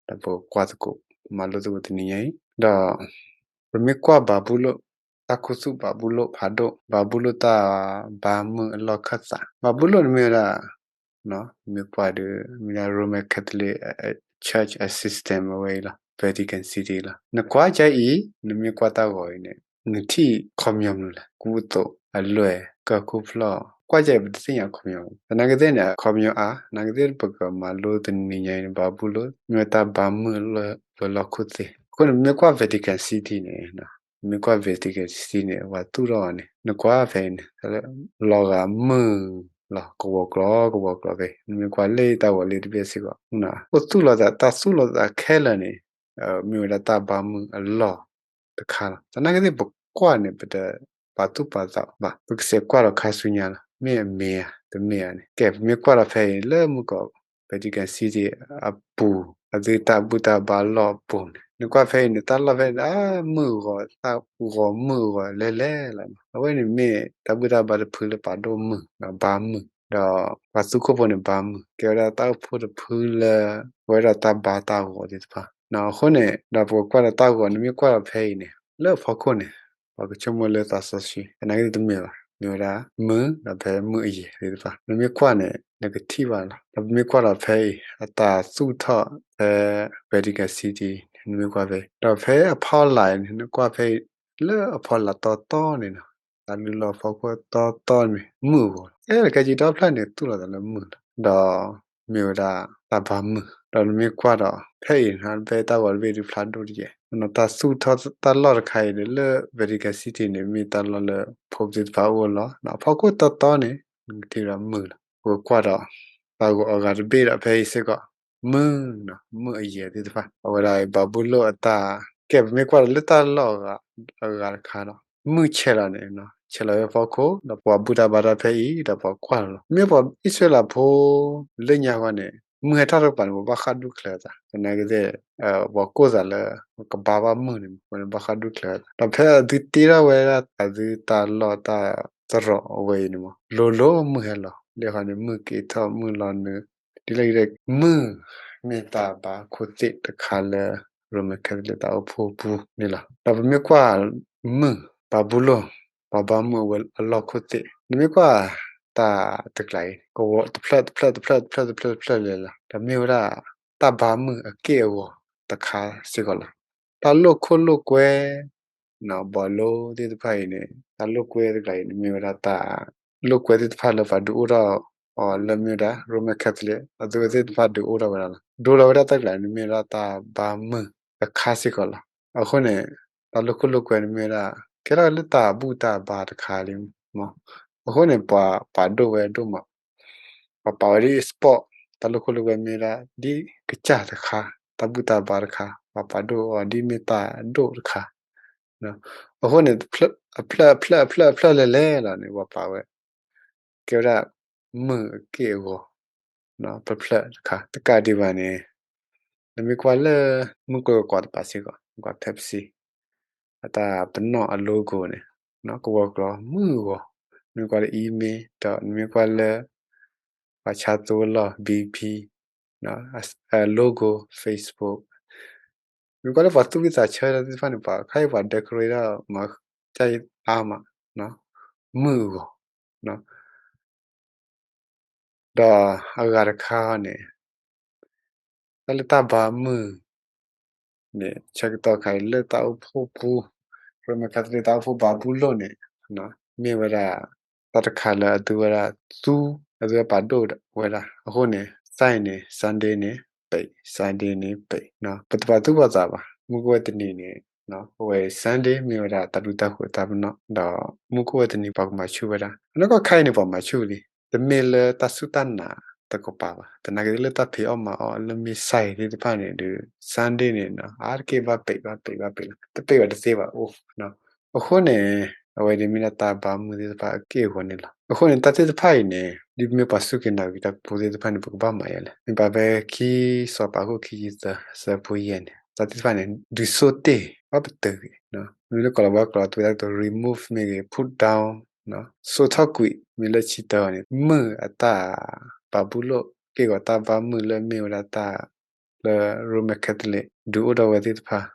ဒီးပကကွၢ်သကိး မၤလိသကိးတနံၤညါအံၤ, ဒီး ပမ့ၢ်ကွၢ်ဘၤဘူလိၣ်, တၢ်ခူသူၣ်ဘၤဘူလိၣ်ဖးဒိၣ်, ဘၤဘူလိၣ်တၢ်ဘါမုၢ်အလီၢ်ခၢၣ်သး, ဘၤဘူလိၣ်န့ၣ်မ့ၢ်ဝဲဒၣ် မ့ၢ်ကွၢ်ဒီး မ့ၢ်ဒၣ် Roman Catholic Church system အဝဲအံၤလီၤ, Vatican City လီၤ. နကွၢ်ကအံၤ နမ့ၢ်ကွၢ်တၢ်ဂီၤအံၤန့ၣ် နထံၣ်ခီပညီမနုၤလဲၣ်, ကူအသိး အလွဲၢ် ကၢၢ်ခိၣ်ဖျီၣ်, ကွၢ်ကအံၤ ပတသ့ၣ်ညါခီပညီ, သနာ်က့သ့ၣ်န့ၣ် အခီပညီအါ, သနာ်က့သ့ၣ် ပကမၤလိတနံၤညါအံၤန့ၣ် ဘၤဘူလိၣ် မ့ၢ်ဝဲတၢ်ဘါမုၢ်လၢပလီၢ်ခိၣ်သ့ၣ်. အဃိန့ၣ် မ့ၢ်ကွၢ် Vatican City န့ၣ် မ့ၢ်ကွၢ် Vatican City န့ၣ် ပှၤသူၣ်ထီၣ်အီၤန့ၣ် နကွၢ်ဖဲအံၤန့ၣ် လီၤဂာ်မုၢ်လီၤ ကဝီၤကျီၤ ကဝီၤကျီၤဖဲအံၤ, နမ့ၢ်ကွၢ်လၢတၢ်ဂီၤလၢတဘ့ၣ်စ့ၢ်ကီး အိၣ်သူၣ်လီၤသး တၢ်သူၣ်လီၤသးခဲလၢာ်န့ၣ် မ့ၢ်ဝဲဒၣ်တၢ်ဘါမုၢ်အလီၢ်တခါလီၤ. သနာ်က့သ့ၣ် ပကွၢ်န့ၣ် ပတပာ်သူၣ်ပာ်သးဘၣ်, ပကစဲးကွၢ်ဒီးခါဆူညါလီၤ. မ့ၢ်အမ့ၢ်ဧါ တမ့ၢ်ဧါန့ၣ် ကဲ ပမ့ၢ်ကွၢ်ဒီးဖဲအံၤ လၢမုၢ်ကီး Vatican City အပူၤ အသုတၢ်ဘူၣ်တၢ်ဘါလီၢ်အပူၤန့ၣ် နကွၢ်ဖဲအံၤန့ၣ် တၢ်လီၢ်ဖဲအံၤန့ၣ် အါ မုၢ်ဂီၤ တၢ်ဂီၤမုၢ်ဂီၤလဲၤလဲၤလီၤ. အဝဲန့ၣ်မ့ၢ်တၢ်ဘူၣ်တၢ်ဘါတဖုလၢပာ်ဒိၣ်မုၢ် ဒီးဘါမုၢ်, ဒီးပှၤသူခိၣ်ဖိန့ၣ် ဘါမုၢ် ကဲဝဲဒၣ်တၢ်အိၣ်ဖှိၣ်တဖုလၢ ပဝဲဒၣ်တၢ်ဘါတၢ်ဂီၤသ့ၣ်တဖၣ်. အဃိန့ၣ် ဒီးပကကွၢ်ဒီးတၢ်ဂီၤ နမ့ၢ်ကွၢ်ဒီးဖဲအံၤန့ၣ် လၢအဖီခိၣ်န့ၣ် ပှၤကဆိကမိၣ်လၢသးစီဆှံ သနာ်က့သ့ၣ်တမ့ၢ်ဘၣ်, မ့ၢ်ဝဲဒၣ်မုၢ် ဒီးဖဲမုၢ်အယံၤသ့ၣ်တဖၣ် နမ့ၢ်ကွၢ်န့ၣ် နကထံၣ်ဘၣ်လီၤ. ဒီးပမ့ၢ်ကွၢ်ဒီးဖဲအံၤ အတၢ်သူၣ်ထီၣ်ဖဲ Vatican City န့ၣ် နမ့ၢ်ကွၢ်ဖဲအံၤ ဒီးဖဲအဖီလာ်န့ၣ် နကွၢ်ဖဲအံၤ လၢအဖီလာ်တီတီန့ၣ်နီၤ တၢ်လုၢ်လီၢ်ဖီခိၣ်တီတီန့ၣ် မုၢ်အဂီၤလီၤ. ကဲ ခဲကံဒီဖျၢၣ်န့ၣ် သူၣ်လီၤသးလၢမုၢ်လီၤ. ဒီးမ့ၢ်ဝဲဒၣ်တၢ်ဘါမုၢ် ဒီးနမ့ၢ်ကွၢ်ဒီး ဖဲအံၤန့ၣ် ဖဲတၢ်ဂီၤတဘ့ၣ်ဒုးဖျါဒိၣ်တယဲၢ် တၢ်သူၣ်ထီၣ်တၢ်လီၢ်တခါအံၤဒီး လၢ Vatican City န့ၣ် မ့ၢ်တၢ်လီၢ်လၢဖိသ့ၣ်တဖၣ်အိၣ်လီၤ. အဖီခိၣ်တီတီန့ၣ် နကထံၣ်ဝဲဒၣ်မုၢ်လီၤ. ပကကွၢ်ဒီး တၢ်ဂီၤအဂၤတဘ့ၣ်ဒီး ဖဲအံၤစ့ၢ်ကီး မုၢ်နီၤ မုၢ်အယံၤသ့ၣ်တဖၣ် အဝဲဒၣ်ဘၤဘူလိၣ်အတၢ် ကဲ ပမ့ၢ်ကွၢ်ဒီးလၢတၢ်လီၢ်အဂၤတခါဒီး မုၢ်ဆဲးလီၤန့ၣ် ဆဲးလီၤဝဲဖီခိၣ် ဒီးပှၤဘူၣ်တၢ်ဘါတၢ်ဖဲအံၤ ဒီးပှၤကွၢ်လီၤ. မ့ၢ်ပှၤအံၣ်စရ့လးဖိ လၢညါဃီန့ၣ် မုၢ်ဟဲထီၣ်တကပၤန့ၣ် ပှၤဘၣ်ဃးဒူၣ်ချၢသး သနာ်က့သ့ၣ် ပှၤကိၢ်သးလၢ ကဘါဘၣ်မုၢ်န့ၣ် ပှၤန့ၣ်ဘၣ်ဃးဒူၣ်ချၢသး ဒီးဖဲအသုတ့ထီၣ်ဝဲဒၣ်အသုတၢ်လီၢ်တၢ်သရိာ်အဝဲအံၤန့ၣ်မး လိၤလိၤမုၢ်ဟဲလီၤ လၢဃီန့ၣ် မုၢ်က့ၤထီၣ်မုၢ်လီၤနုာ် ဒ်လဲၣ်ဂ့ၤဒဲး မုၢ်မ့ၢ်တၢ်ဘါခိၣ်သ့ၣ်တခါလၢ Roman Catholic တၢ်အိၣ်ဖှိၣ်ပူၤန့ၣ်လီၤ. ဒီးပမ့ၢ်ကွၢ်မုၢ် ဘၤဘူလိၣ် ပှၤဘါမုၢ်အဝဲအလီၢ်ခိၣ်သ့ၣ်, နမ့ၢ်ကွၢ်တၢ်တကျးအံၤ ကဝီၤတဖျၢၣ်တဖျၢၣ်တဖျၢၣ်တဖျၢၣ်တဖျၢၣ်တဖျၢၣ်လဲၤလီၤ, ဒီးမ့ၢ်ဝဲဒၣ် တၢ်ဘါမုၢ်အက့ၢ်အဂီၤတခါစ့ၢ်ကီးလီၤ. တၢ်လိာ်ခိၣ်လိာ်ကွဲ ဘီလိသ့ၣ်တဖၣ်အံၤန့ၣ် တၢ်လိာ်ကွဲတကျးအံၤန့ၣ် မ့ၢ်ဝဲဒၣ်တၢ်လိာ်ကွဲသ့ၣ်တဖၣ်လၢပှၤဒုးအိၣ်ထီၣ်အီၤ လၢမ့ၢ်ဝဲဒၣ် Roman Catholic အသုဝဲသ့ၣ်တဖၣ်ဒုးအိၣ်ထီၣ်ဝဲဒၣ်လီၤ. ဒိလီၤဝဲဒၣ်တၢ်ကျးန့ၣ် မ့ၢ်ဝဲဒၣ်တၢ်ဘါမုၢ်တခါစ့ၢ်ကီးလီၤ. အဃိန့ၣ် တၢ်လိာ်ခိၣ်လိာ်ကွဲန့ၣ်မ့ၢ်ဝဲဒၣ် ကဲထီၣ်လၢတၢ်ဘူၣ်တၢ်ဘါတခါလံမး. အဃိန့ၣ် ပှၤပာ်ဒိၣ်ဝဲဒိၣ်မး ပှၤပာ်ဝဲဒ် sport တၢ်လိာ်ခိၣ်လိာ်ကွဲမ့ၢ်ဝဲဒၣ် ဒ်ကစၢ်တခါ, တၢ်ဘူၣ်တၢ်ဘါတခါ, ပှၤပာ်ဒိၣ်အီၤဒ်မ့ၢ်တၢ်ဒိၣ်တခါ. အဃိန့ၣ် အဖျၢၣ်အဖျၢၣ်အဖျၢၣ်အဖျၢၣ်လဲၤလဲၤလီၤန့ၣ် ပှၤပာ်ဝဲ ကဲဝဲဒၣ် မုၢ်အက့ၢ်အဂီၤ ဖျၢၣ်ဖျၢၣ်တခါ. တကးဒံးဘၣ်န့ၣ် နမ့ၢ်ကွၢ်လၢ မုၢ်ကျိၤဝဲၤကွာ်တပၤစ့ၢ်ကီး, ကွၢ် Pepsi အတၢ်ပနီၣ်အ logo န့ၣ် ကဝီၤကျီၤမုၢ်အဂီၤ, နမ့ၢ်ကွၢ်လၢ email ဒီးနမ့ၢ်ကွၢ်လၢ ပှၤဆါသိလီၢ် BP, အ logo Facebook, နမ့ၢ်ကွၢ်လၢပှၤသူၣ်ဝံၣ်သးဆၢတၢ်သ့ၣ်တဖၣ်န့ၣ် ပှၤခါအံၤပှၤ decorate ဒၣ်မၤကၢ်အါမး မုၢ်အဂီၤ ဒီးအဂၤတခါန့ၣ် တၢ်လၢတၢ်ဘါမုၢ်န့ၣ် ဆၢကတီၢ်ခါအံၤလၢတၢ်အိၣ်ဖှိၣ်ပူၤ Roman Catholic တၢ်အိၣ်ဖှိၣ်ဘၤဘူလိၣ်န့ၣ် မ့ၢ်ဝဲဒၣ် တၢ်တခါလၢအသုဝဲဒၣ်သူ အသုဝဲပာ်ဒိၣ်ဝဲဒၣ်. အဃိန့ၣ် sign န့ၣ် Sunday န့ၣ် ပိတ်, Sunday န့ၣ် ပိတ်, ပတပာ်သူၣ်ပာ်သးဘၣ်. မုၢ်ကအိၣ်ဝဲတနံၤန့ၣ် အဝဲ Sunday မ့ၢ်ဝဲဒၣ်တၢ်ဒူတၢ်ဃိးတၢ်ပနီၣ် ဒီးမုၢ်ကအိၣ်ဝဲတနံၤပှၤကမၤဆူၣ်ဝဲဒၣ်. အနီၢ်ကီၢ်ခါအံၤန့ၣ် ပှၤမၤဆူၣ်လံ တမ့ၢ်လၢတၢ်စူၢ်တၢ်နာ်တကပၤဘၣ်. သနာ်က့လၢတၢ်ဖံးအီၣ်မၤအီၣ်လၢမ့ၢ် sign သ့ၣ်တဖၣ်န့ၣ်ဒီး Sunday န့ၣ် အါတက့ၢ်ဘၣ်ပိတ် ဘၣ်ပိတ် ဘၣ်ပိတ်လီၤ. တပိတ်ဘၣ်တသ့ဘၣ်အိၣ်. အဃိန့ၣ် အဝဲန့ၣ်မ့ၢ်ဒၣ်တၢ်ဘါမုၢ်သ့ၣ်တဖၣ်အက့ၢ်အဂီၤန့ၣ်လီၤ. အဃိန့ၣ် တၢ်သ့ၣ်တဖၣ်အံၤန့ၣ် ဒ်ပမ့ၢ်ပှၤစူၢ်က့ၤနာ်က့ၤတၢ်ဖိသ့ၣ်တဖၣ်န့ၣ် ပကဘၣ်မၤယဲလဲၣ်. မ့ၢ်ပာ်ဖဲခံစီၤပၤခိၣ်ခံဆံသၢ အဆၢဖိယဲၢ်န့ၣ် တၢ်သ့ၣ်တဖၣ်န့ၣ် ဒုးဆိတ့ၢ် ဘၣ်ပတုာ်ဂ့ၤ မ့ၢ်လၢကီၢ်လီၤဝါကျိာ် သုဝဲဒၣ်ကတိၤ remove မ့ၢ်ဂ့ၤ put down ဆိထီၣ်ကွံာ် မ့ၢ်လၢဆံတၢအီၤန့ၣ် မုၢ်အတၢ်ဘၤဘူလိၣ် က့ၢ်ဂီၤတၢ်ဘါမုၢ်လၢမ့ၢ်ဝဲဒၣ်တၢ်လၢ Roman Catholic ဒုးအိၣ်ထီၣ်ဝဲသ့ၣ်တဖၣ်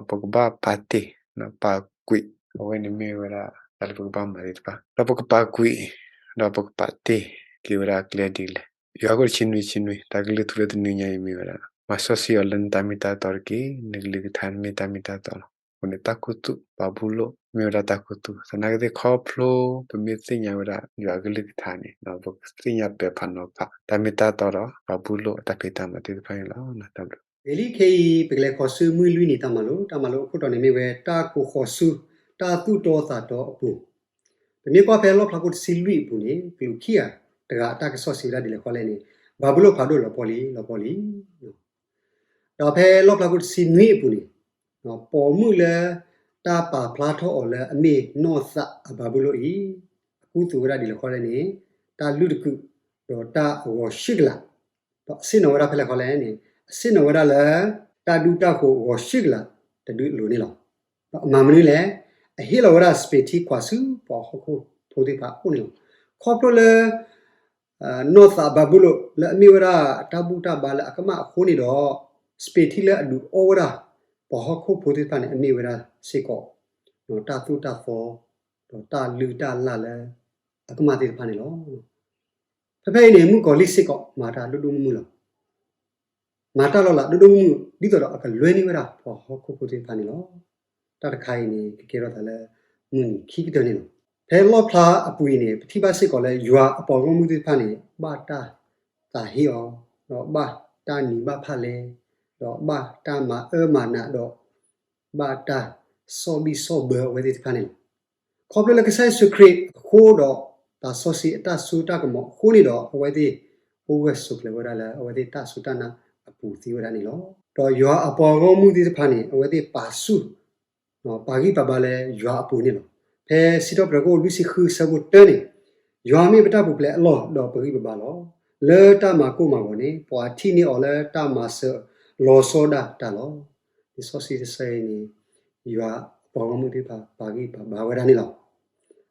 ပကဘၣ်ပာ်တ့ၢ် ပာ်ကွံာ် အဝဲန့ၣ်မ့ၢ်ဝဲဒၣ်တၢ်လၢပကဘၣ်မၤသ့ၣ်တဖၣ် ဒီးပကပာ်ကွံာ် ဒီးပကပာ်တ့ၢ်က့ၤဝဲဒၣ်ကျဲဒ်လဲၣ်. ယိၤဟၣ်ခိၣ်တဆံနွံဆံနွံ တၢ်ကလုၢ်ထူလၢတနွံညါအံၤမ့ၢ်ဝဲဒၣ် မၤစီဆှံအီၤလၢနတၢ်မ့ၢ်တၢ်တီတက့ၢ်. နကလုၢ်ကထါမ့ၢ်တၢ်မ့ၢ်တၢ်တီလီၤ. အဃိန့ၣ် တၢ်ခူသူၣ် ဘၤဘူလိၣ် မ့ၢ်ဝဲဒၣ်တၢ်ခူသူၣ်. သနာ်က့သ့ၣ်ခီဖျိ ပမ့ၢ်သ့ၣ်ညါဝဲဒၣ် ယွၤကလုၢ်ကထါန့ၣ် ပကသ့ၣ်ညါပဲာ်ဖးနီၤဖး တၢ်မ့ၢ်တၢ်တီဒီး ဘၤဘူလိၣ်အတၢ်ဖံးတၢ်မၤသ့ၣ်တဖၣ်န့ၣ်လီၤ. တၢ်ဘျုး ဂ့ၤလံခဲအံၤ ပကလဲၤဃီၤဆူမုၢ်လွံၢ်နံၤတၢ်မၤလိ, တၢ်မၤလိအခိၣ်တီန့ၣ်မ့ၢ်ဝဲ တၢ်ကိးဃီၤဆူ တၢ်သူၣ်တီသးတီအပူၤ, ပမ့ၢ်ကွၢ်ဖဲလီၣ်ဖျါခိၣ်တဆံလွံၢ်အပူၤန့ၣ် ကလူးခံဂၤတဂၤအတၢ်ကစီၣ်စံးဝဲဒၣ်ဒ်လဲၣ်ဃီလဲၣ်န့ၣ်, ဘၤဘူလိၣ်ဖးဒိၣ်လီၤပှီၢ်လံ လီၤပှီၢ်လံ. ဒီးဖဲလီၣ်ဖျါခိၣ်တဆံနွံအပူၤန့ၣ် ပိာ်မုၣ်လၢ တၢ်ပာ်ဖျါထီၣ်အီၤလၢအမ့ၢ်နီၢ်သးအဘၤဘူလိၣ်အံၤ အကူသူၣ်ဝဲဒၣ်ဒ်လဲၣ်ဃီလဲၣ်န့ၣ်, တၢ်လုၢ်တကုာ် ဒီးတၢ်ဂီၤဆူၣ်ကလာ်, ဒီးအဆ့ၣ်နီၤဝဲဒၣ်ဖဲလဲၣ်ဃီလဲၣ်န့ၣ်, အဆ့ၣ်နီၤဝဲဒၣ်လၢ တၢ်ဒူတၢ်ဃိးဂီၤဆူၣ်ကလာ်တဒုအလိၤန့ၣ်လီၤ. ဒီးအမၤမနုၤလဲၣ်, အဟ့ၣ်လီၤဝဲဒၣ်စပံးထံခွးဆူပှၤဟီၣ်ခိၣ်ဖိသ့ၣ်တဖၣ်အအိၣ်န့ၣ်လီၤ. ခီဖျိလၢ နီၢ်သးဘၤဘူလိၣ်လၢအမ့ၢ်ဝဲဒၣ်တၢ်ဘူၣ်တၢ်ဘါလၢအကမၣ်အဃိန့ၣ်ဒီး, စပံးထံလၢအဒုးအီဝဲဒၣ် ပှၤဟီၣ်ခိၣ်ဖိသ့ၣ်တဖၣ်န့ၣ် အမ့ၢ်ဝဲဒၣ်စ့ၢ်ကီး တၢ်သိၣ်တၢ်သီ ဒီးတၢ်လုၢ်တၢ်လၢ်လၢ အကမၣ်သ့ၣ်တဖၣ်န့ၣ်လီၤ. ဖဲဖဲအံၤန့ၣ် မုၣ်ကီၤလံၢ်စ့ၢ်ကီး မၤတၢ်ဒိၣ်ဒိၣ်မုၢ်မုၢ်လီၤ. မၤတၢ်လီၤလးဒိၣ်ဒိၣ်မုၢ်မုၢ် ဒ်သိးဒီးအကလွဲန့ၢ်ဝဲဒၣ်ပှၤဟီၣ်ခိၣ်ဖိသ့ၣ်တဖၣ်န့ၣ်လီၤ. တၢ်တခါအံၤန့ၣ် ကကဲထီၣ်သးလၢ မုၢ်နံၤခံကတၢၢ်န့ၣ်လီၤ. ဖဲလီၣ်ဖျါအပူၤအံၤန့ၣ် ပထံၣ်ဘၣ်စ့ၢ်ကီးလၢယွၤအပှၤဂီၢ်မုၢ်သ့ၣ်တဖၣ်န့ၣ် ဘၣ်တၢ်သးဟ့အီၤ, ဒီးဘၣ်တၢ်နံၤဘၣ်ဖၣ်လဲ, ဒီးဘၣ်တၢ်မၤအၢမၤနးဒီး ဘၣ်တၢ်ဆီၣ်ဘံၣ်ဆီၣ်ဘၢအဝဲသ့ၣ်တဖၣ်န့ၣ်လီၤ. ခီဖျိလၢကစၢ်ယ့ၣ်ၡူးခရံာ်အဃိဒီး သးစီဆှံအတၢ်စိတၢ်ကမီၤအဃိန့ၣ်ဒီး အဝဲသ့ၣ်အိၣ်ဂၢၢ်ဆိးကျၢၤဝဲဒၣ်လၢ အဝဲသ့ၣ်တၢ်စူၢ်တၢ်နာ်အပူၤသ့ဝဲဒၣ်န့ၣ်လီၤ. ဒီးယွၤအပှၤဂီၢ်မုၢ်သ့ၣ်တဖၣ်န့ၣ် အဝဲသ့ၣ်ပာ်ဆူၣ် ပာ်ဂံၢ်ပာ်ဘါလၢယွၤအပူၤန့ၣ်လီၤ. ဖဲစံးထီၣ်ပတြၢၤခိၣ်လွံၢ်ဆံဃုဆၢဖိတၢန့ၣ်, ယွၤမ့ၢ်ပတၢ်ပူၤဖျဲးအလီၢ်ဒီးပဂံၢ်ပဘါလီၤ. လၢတၢ်မၤကိၢ်မၤဂီၤန့ၣ် ပှၤထံၣ်န့ၢ်အီၤလၢတၢ်မၤစၢၤလီၤဆီဒၣ်တၢ်လီၤ. လံာ်စီဆှံတဆၢအံၤန့ၣ် ယွၤအပှၤဂီၢ်မုၢ်သ့ၣ်တဖၣ်ပာ်ဂံၢ်ပာ်ဘါဝဲဒၣ်န့ၣ်လီၤ.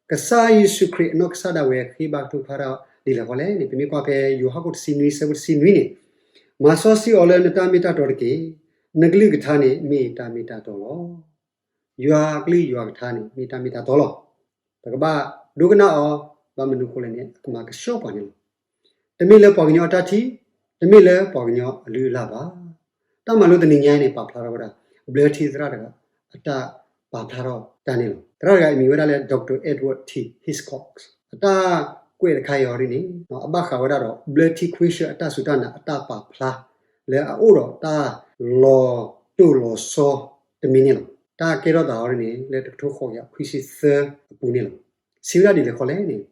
ကစၢ်ယ့ၣ်ၡူးခရံာ်အနီၢ်ကစၢ်ဒၣ်ဝဲဃ့ဘါထုကဖၣ်ဒၣ်ဒ်လဲၣ်ဃီလဲၣ်န့ၣ် ပမ့ၢ်ကွၢ်ဖဲယိၤဟၣ်ခိၣ်တဆံနွံဆၢဖိတဆံနွံန့ၣ်, မၤစီဆှံအီၤလၢနတၢ်မ့ၢ်တၢ်တီတက့ၢ်. နကလုၢ်ကထါန့ၣ်မ့ၢ်တၢ်မ့ၢ်တၢ်တီလီၤ. ယွၤအကလုၢ်ယွၤကထါန့ၣ် မ့ၢ်တၢ်မ့ၢ်တၢ်တီလီၤ. ပကဘၣ်ဒိကနၣ်အီၤ, ဘၣ်မနုၤအဃိလဲၣ်န့ၣ် အကမၤကဆှီပှၤန့ၣ်လီၤ. တမ့ၢ်လၢပှၤကညီအတၢ်ထံၣ်, တမ့ၢ်လၢပှၤကညီအလုၢ်အလၢ်ဘၣ်. တၢ်မၤလိတနံၤညါအံၤန့ၣ် ပာ်ဖျါထီၣ်ဝဲဒၣ် ဘျၢထံသရၣ်တဂၤ အတၢ်ပာ်ဖျါထီၣ်တၢ်န့ၣ်လီၤ. သရၣ်တဂၤအမံၤဝဲဒၣ်လၢ Doctor Edward T Hitchcock. အတၢ်ကွဲးတခါအံၤအီၤဒ်န့ၣ် အဘၣ်ဃးဝဲဒၣ်ဒီး ဘျၢထံခွံဆၢအတၢ်စူၢ်တၢ်နာ်အတၢ်ပာ်ဖျါ လၢအအိၣ်ဒီးတၢ်လီၤတိၢ်လီၤဆီတမံၤန့ၣ်လီၤ. တၢ်ကဲထီၣ်သးအီၤဒ်န့ၣ် လၢတကထိဃိးကယၤခွံဆံသၢအပူၤန့ၣ်လီၤ. စံးဝဲဒၣ်ဒ်လဲၣ်ဃီလဲၣ်န့ၣ်,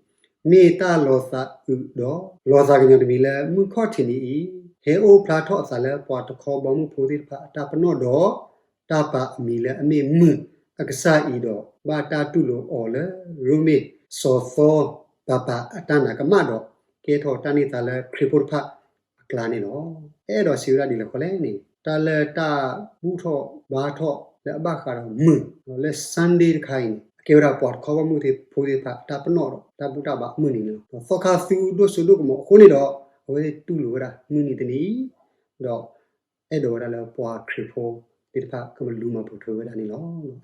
မ့ၢ်တၢ်လီၤသးအုးဒီး လီၤသးကညီၤတမံၤလၢ မုၢ်ခီၣ်ထံးနံၤအံၤ ဟဲအိၣ်ဖျါထီၣ်အသးလၢပှၤတခီဘီမုၢ်ဖိသ့ၣ်တဖၣ်အတၢ်ပနီၣ်ဒီး တၢ်ပာ်အမံၤလၢအမ့ၢ်မုၢ်အကစၢ်အံၤဒီး ဘၣ်တၢ်တူၢ်လိာ်အီၤလၢ ရိမ့ၤစီၤသီပၤပၤအတၢ်နာ်ကမၣ်ဒီး ကဲထီၣ်တၢ်န့ၢ်သါလၢခရံာ်ဖိတဖၣ်အကျါန့ၣ်လီၤ. အဲၣ်ဒိးစံးဝဲဒၣ်ဒ်လဲၣ်ဃီလဲၣ်န့ၣ်, တၢ်လၢတၢ်ဘူၣ်ထီၣ်ဘါထီၣ်လၢအဘၣ်ဃးဒီးမုၢ် လၢ Sunday တခါအံၤန့ၣ် အကဲဝဲဒၣ်ပှၤတခီဘီမုၢ်ဖိသ့ၣ်တဖၣ်အတၢ်ပနီၣ်ဒီး တၢ်ဘူၣ်တၢ်ဘါအမုၢ်နံၤန့ၣ်လီၤ. ဒီးသီခါသူဒိၣ်စိဒိၣ်ကမီၤအဃိန့ၣ်ဒီး အဝဲသ့ၣ်တူၢ်လိာ်ဝဲဒၣ်မုၢ်နံၤတနံၤအံၤ ဒီး အဲၣ်ဒိးဝဲဒၣ်လၢပှၤခရံာ်ဖိသ့ၣ်တဖၣ်ကလူၤမၤပိာ်ထွဲဝဲဒၣ်န့ၣ်လီၤ.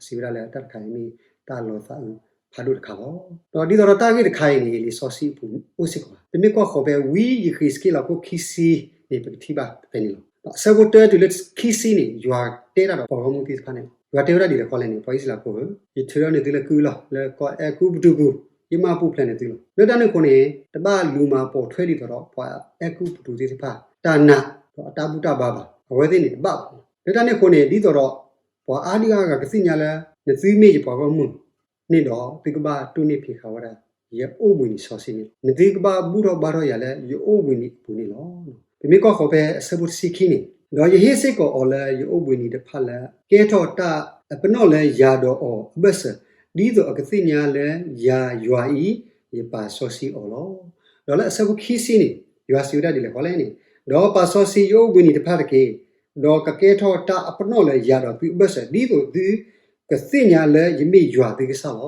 စံးဝဲဒၣ်လၢတၢ်တခါအံၤမ့ၢ်တၢ်လီၤသးအုးဖးဒိၣ်တခါလီၤ. ဒီးဒ်သိးဒီးတၢ်ဂ့ၢ်တခါအံၤန့ၣ် လံာ်စီဆှံအပူၤအိၣ်စ့ၢ်ကီးဘၣ်. ပမ့ၢ်ကွၢ်ဃီၤဖဲဝံယဃ့းစက့လးခိၣ်ခံဆံန့ၣ် ပကထံၣ်ဘၣ်ဖဲန့ၣ်လီၤ. ဒီးအဆၢဖိတၢတုၤလၢခံဆံန့ၣ် ယွၤတဲဒၣ်ဒီးပှၤဂီၢ်မုၢ်သ့ၣ်တဖၣ်န့ၣ်လီၤ. ယွၤတဲဝဲဒၣ်ဒ်လဲၣ်ဃီလဲၣ်န့ၣ်, ပှၤအံၣ်စရ့လးဖိဧၢ, ယထုးထီၣ်န့ၢ်သုလၢကုၢ်လီၢ် လၢကီၢ်အဲၤကူပတူးပူၤ, ယမၢ်ပူၤဖျဲးန့ၢ်သုလီၤ. လၢတၢ်န့ၣ်အဃိန့ၣ် တဘၣ်လူၤမၤပိာ်ထွဲဒ်သိးဒီး ပှၤအဲၤကူပတူးသ့ၣ်တဖၣ် တၢ်နာ် ဒီးအတၢ်ဘူၣ်တၢ်ဘါဘၣ်. အဝဲသ့ၣ်န့ၣ်တဘၣ်ဘၣ်. လၢတၢ်န့ၣ်အဃိန့ၣ် ဒ်သိးဒီး ပှၤအါဒံအါဂၤကသ့ၣ်ညါလၢ နသုမ့ၢ်ယပှၤဂီၢ်မုၢ်န့ၣ်ဒီး သုကဘၣ်တိၢ်နီၣ်ဖံးဃာ်ဝဲဒၣ် ယအိၣ်ဘှံးနံၤစီဆှံန့ၣ်လီၤ. နသုကဘၣ်ဘူၣ်ထီၣ်ဘါထီၣ်ယၤလၢယအိၣ်ဘှံးနံၤအပူၤန့ၣ်လီၤ. ပမ့ၢ်ကွၢ်ဃီၤဖဲအဆၢဖိတဆံခံန့ၣ်, ဒီးယဟ့ၣ်စ့ၢ်ကီးအီၤလၢယအိၣ်ဘှံးနံၤတဖၣ်လၢ ကဲထီၣ်တၢ်အပနီၣ်လၢယၤဒီးအီၤအဘၢၣ်စၢၤ, ဒ်သိးအကသ့ၣ်ညါလၢယၤယွၤအံၤ ယပာ်စီဆှံအီၤလီၤ. ဒီးလၢအဆၢဖိခံဆံန့ၣ် ယွၤစံးဝဲဒၣ်ဒ်လဲၣ်ဃီလဲၣ်န့ၣ်, ဒီးပာ်စီဆှံယအိၣ်ဘှံးနံၤတဖၣ်တက့ၢ်. ဒီးကကဲထီၣ်တၢ်အပနီၣ်လၢယၤဒီးသုအဘၢၣ်စၢၤ ဒ်သိးသုကသ့ၣ်ညါလၢယမ့ၢ်ယွၤသုကစၢ်လီ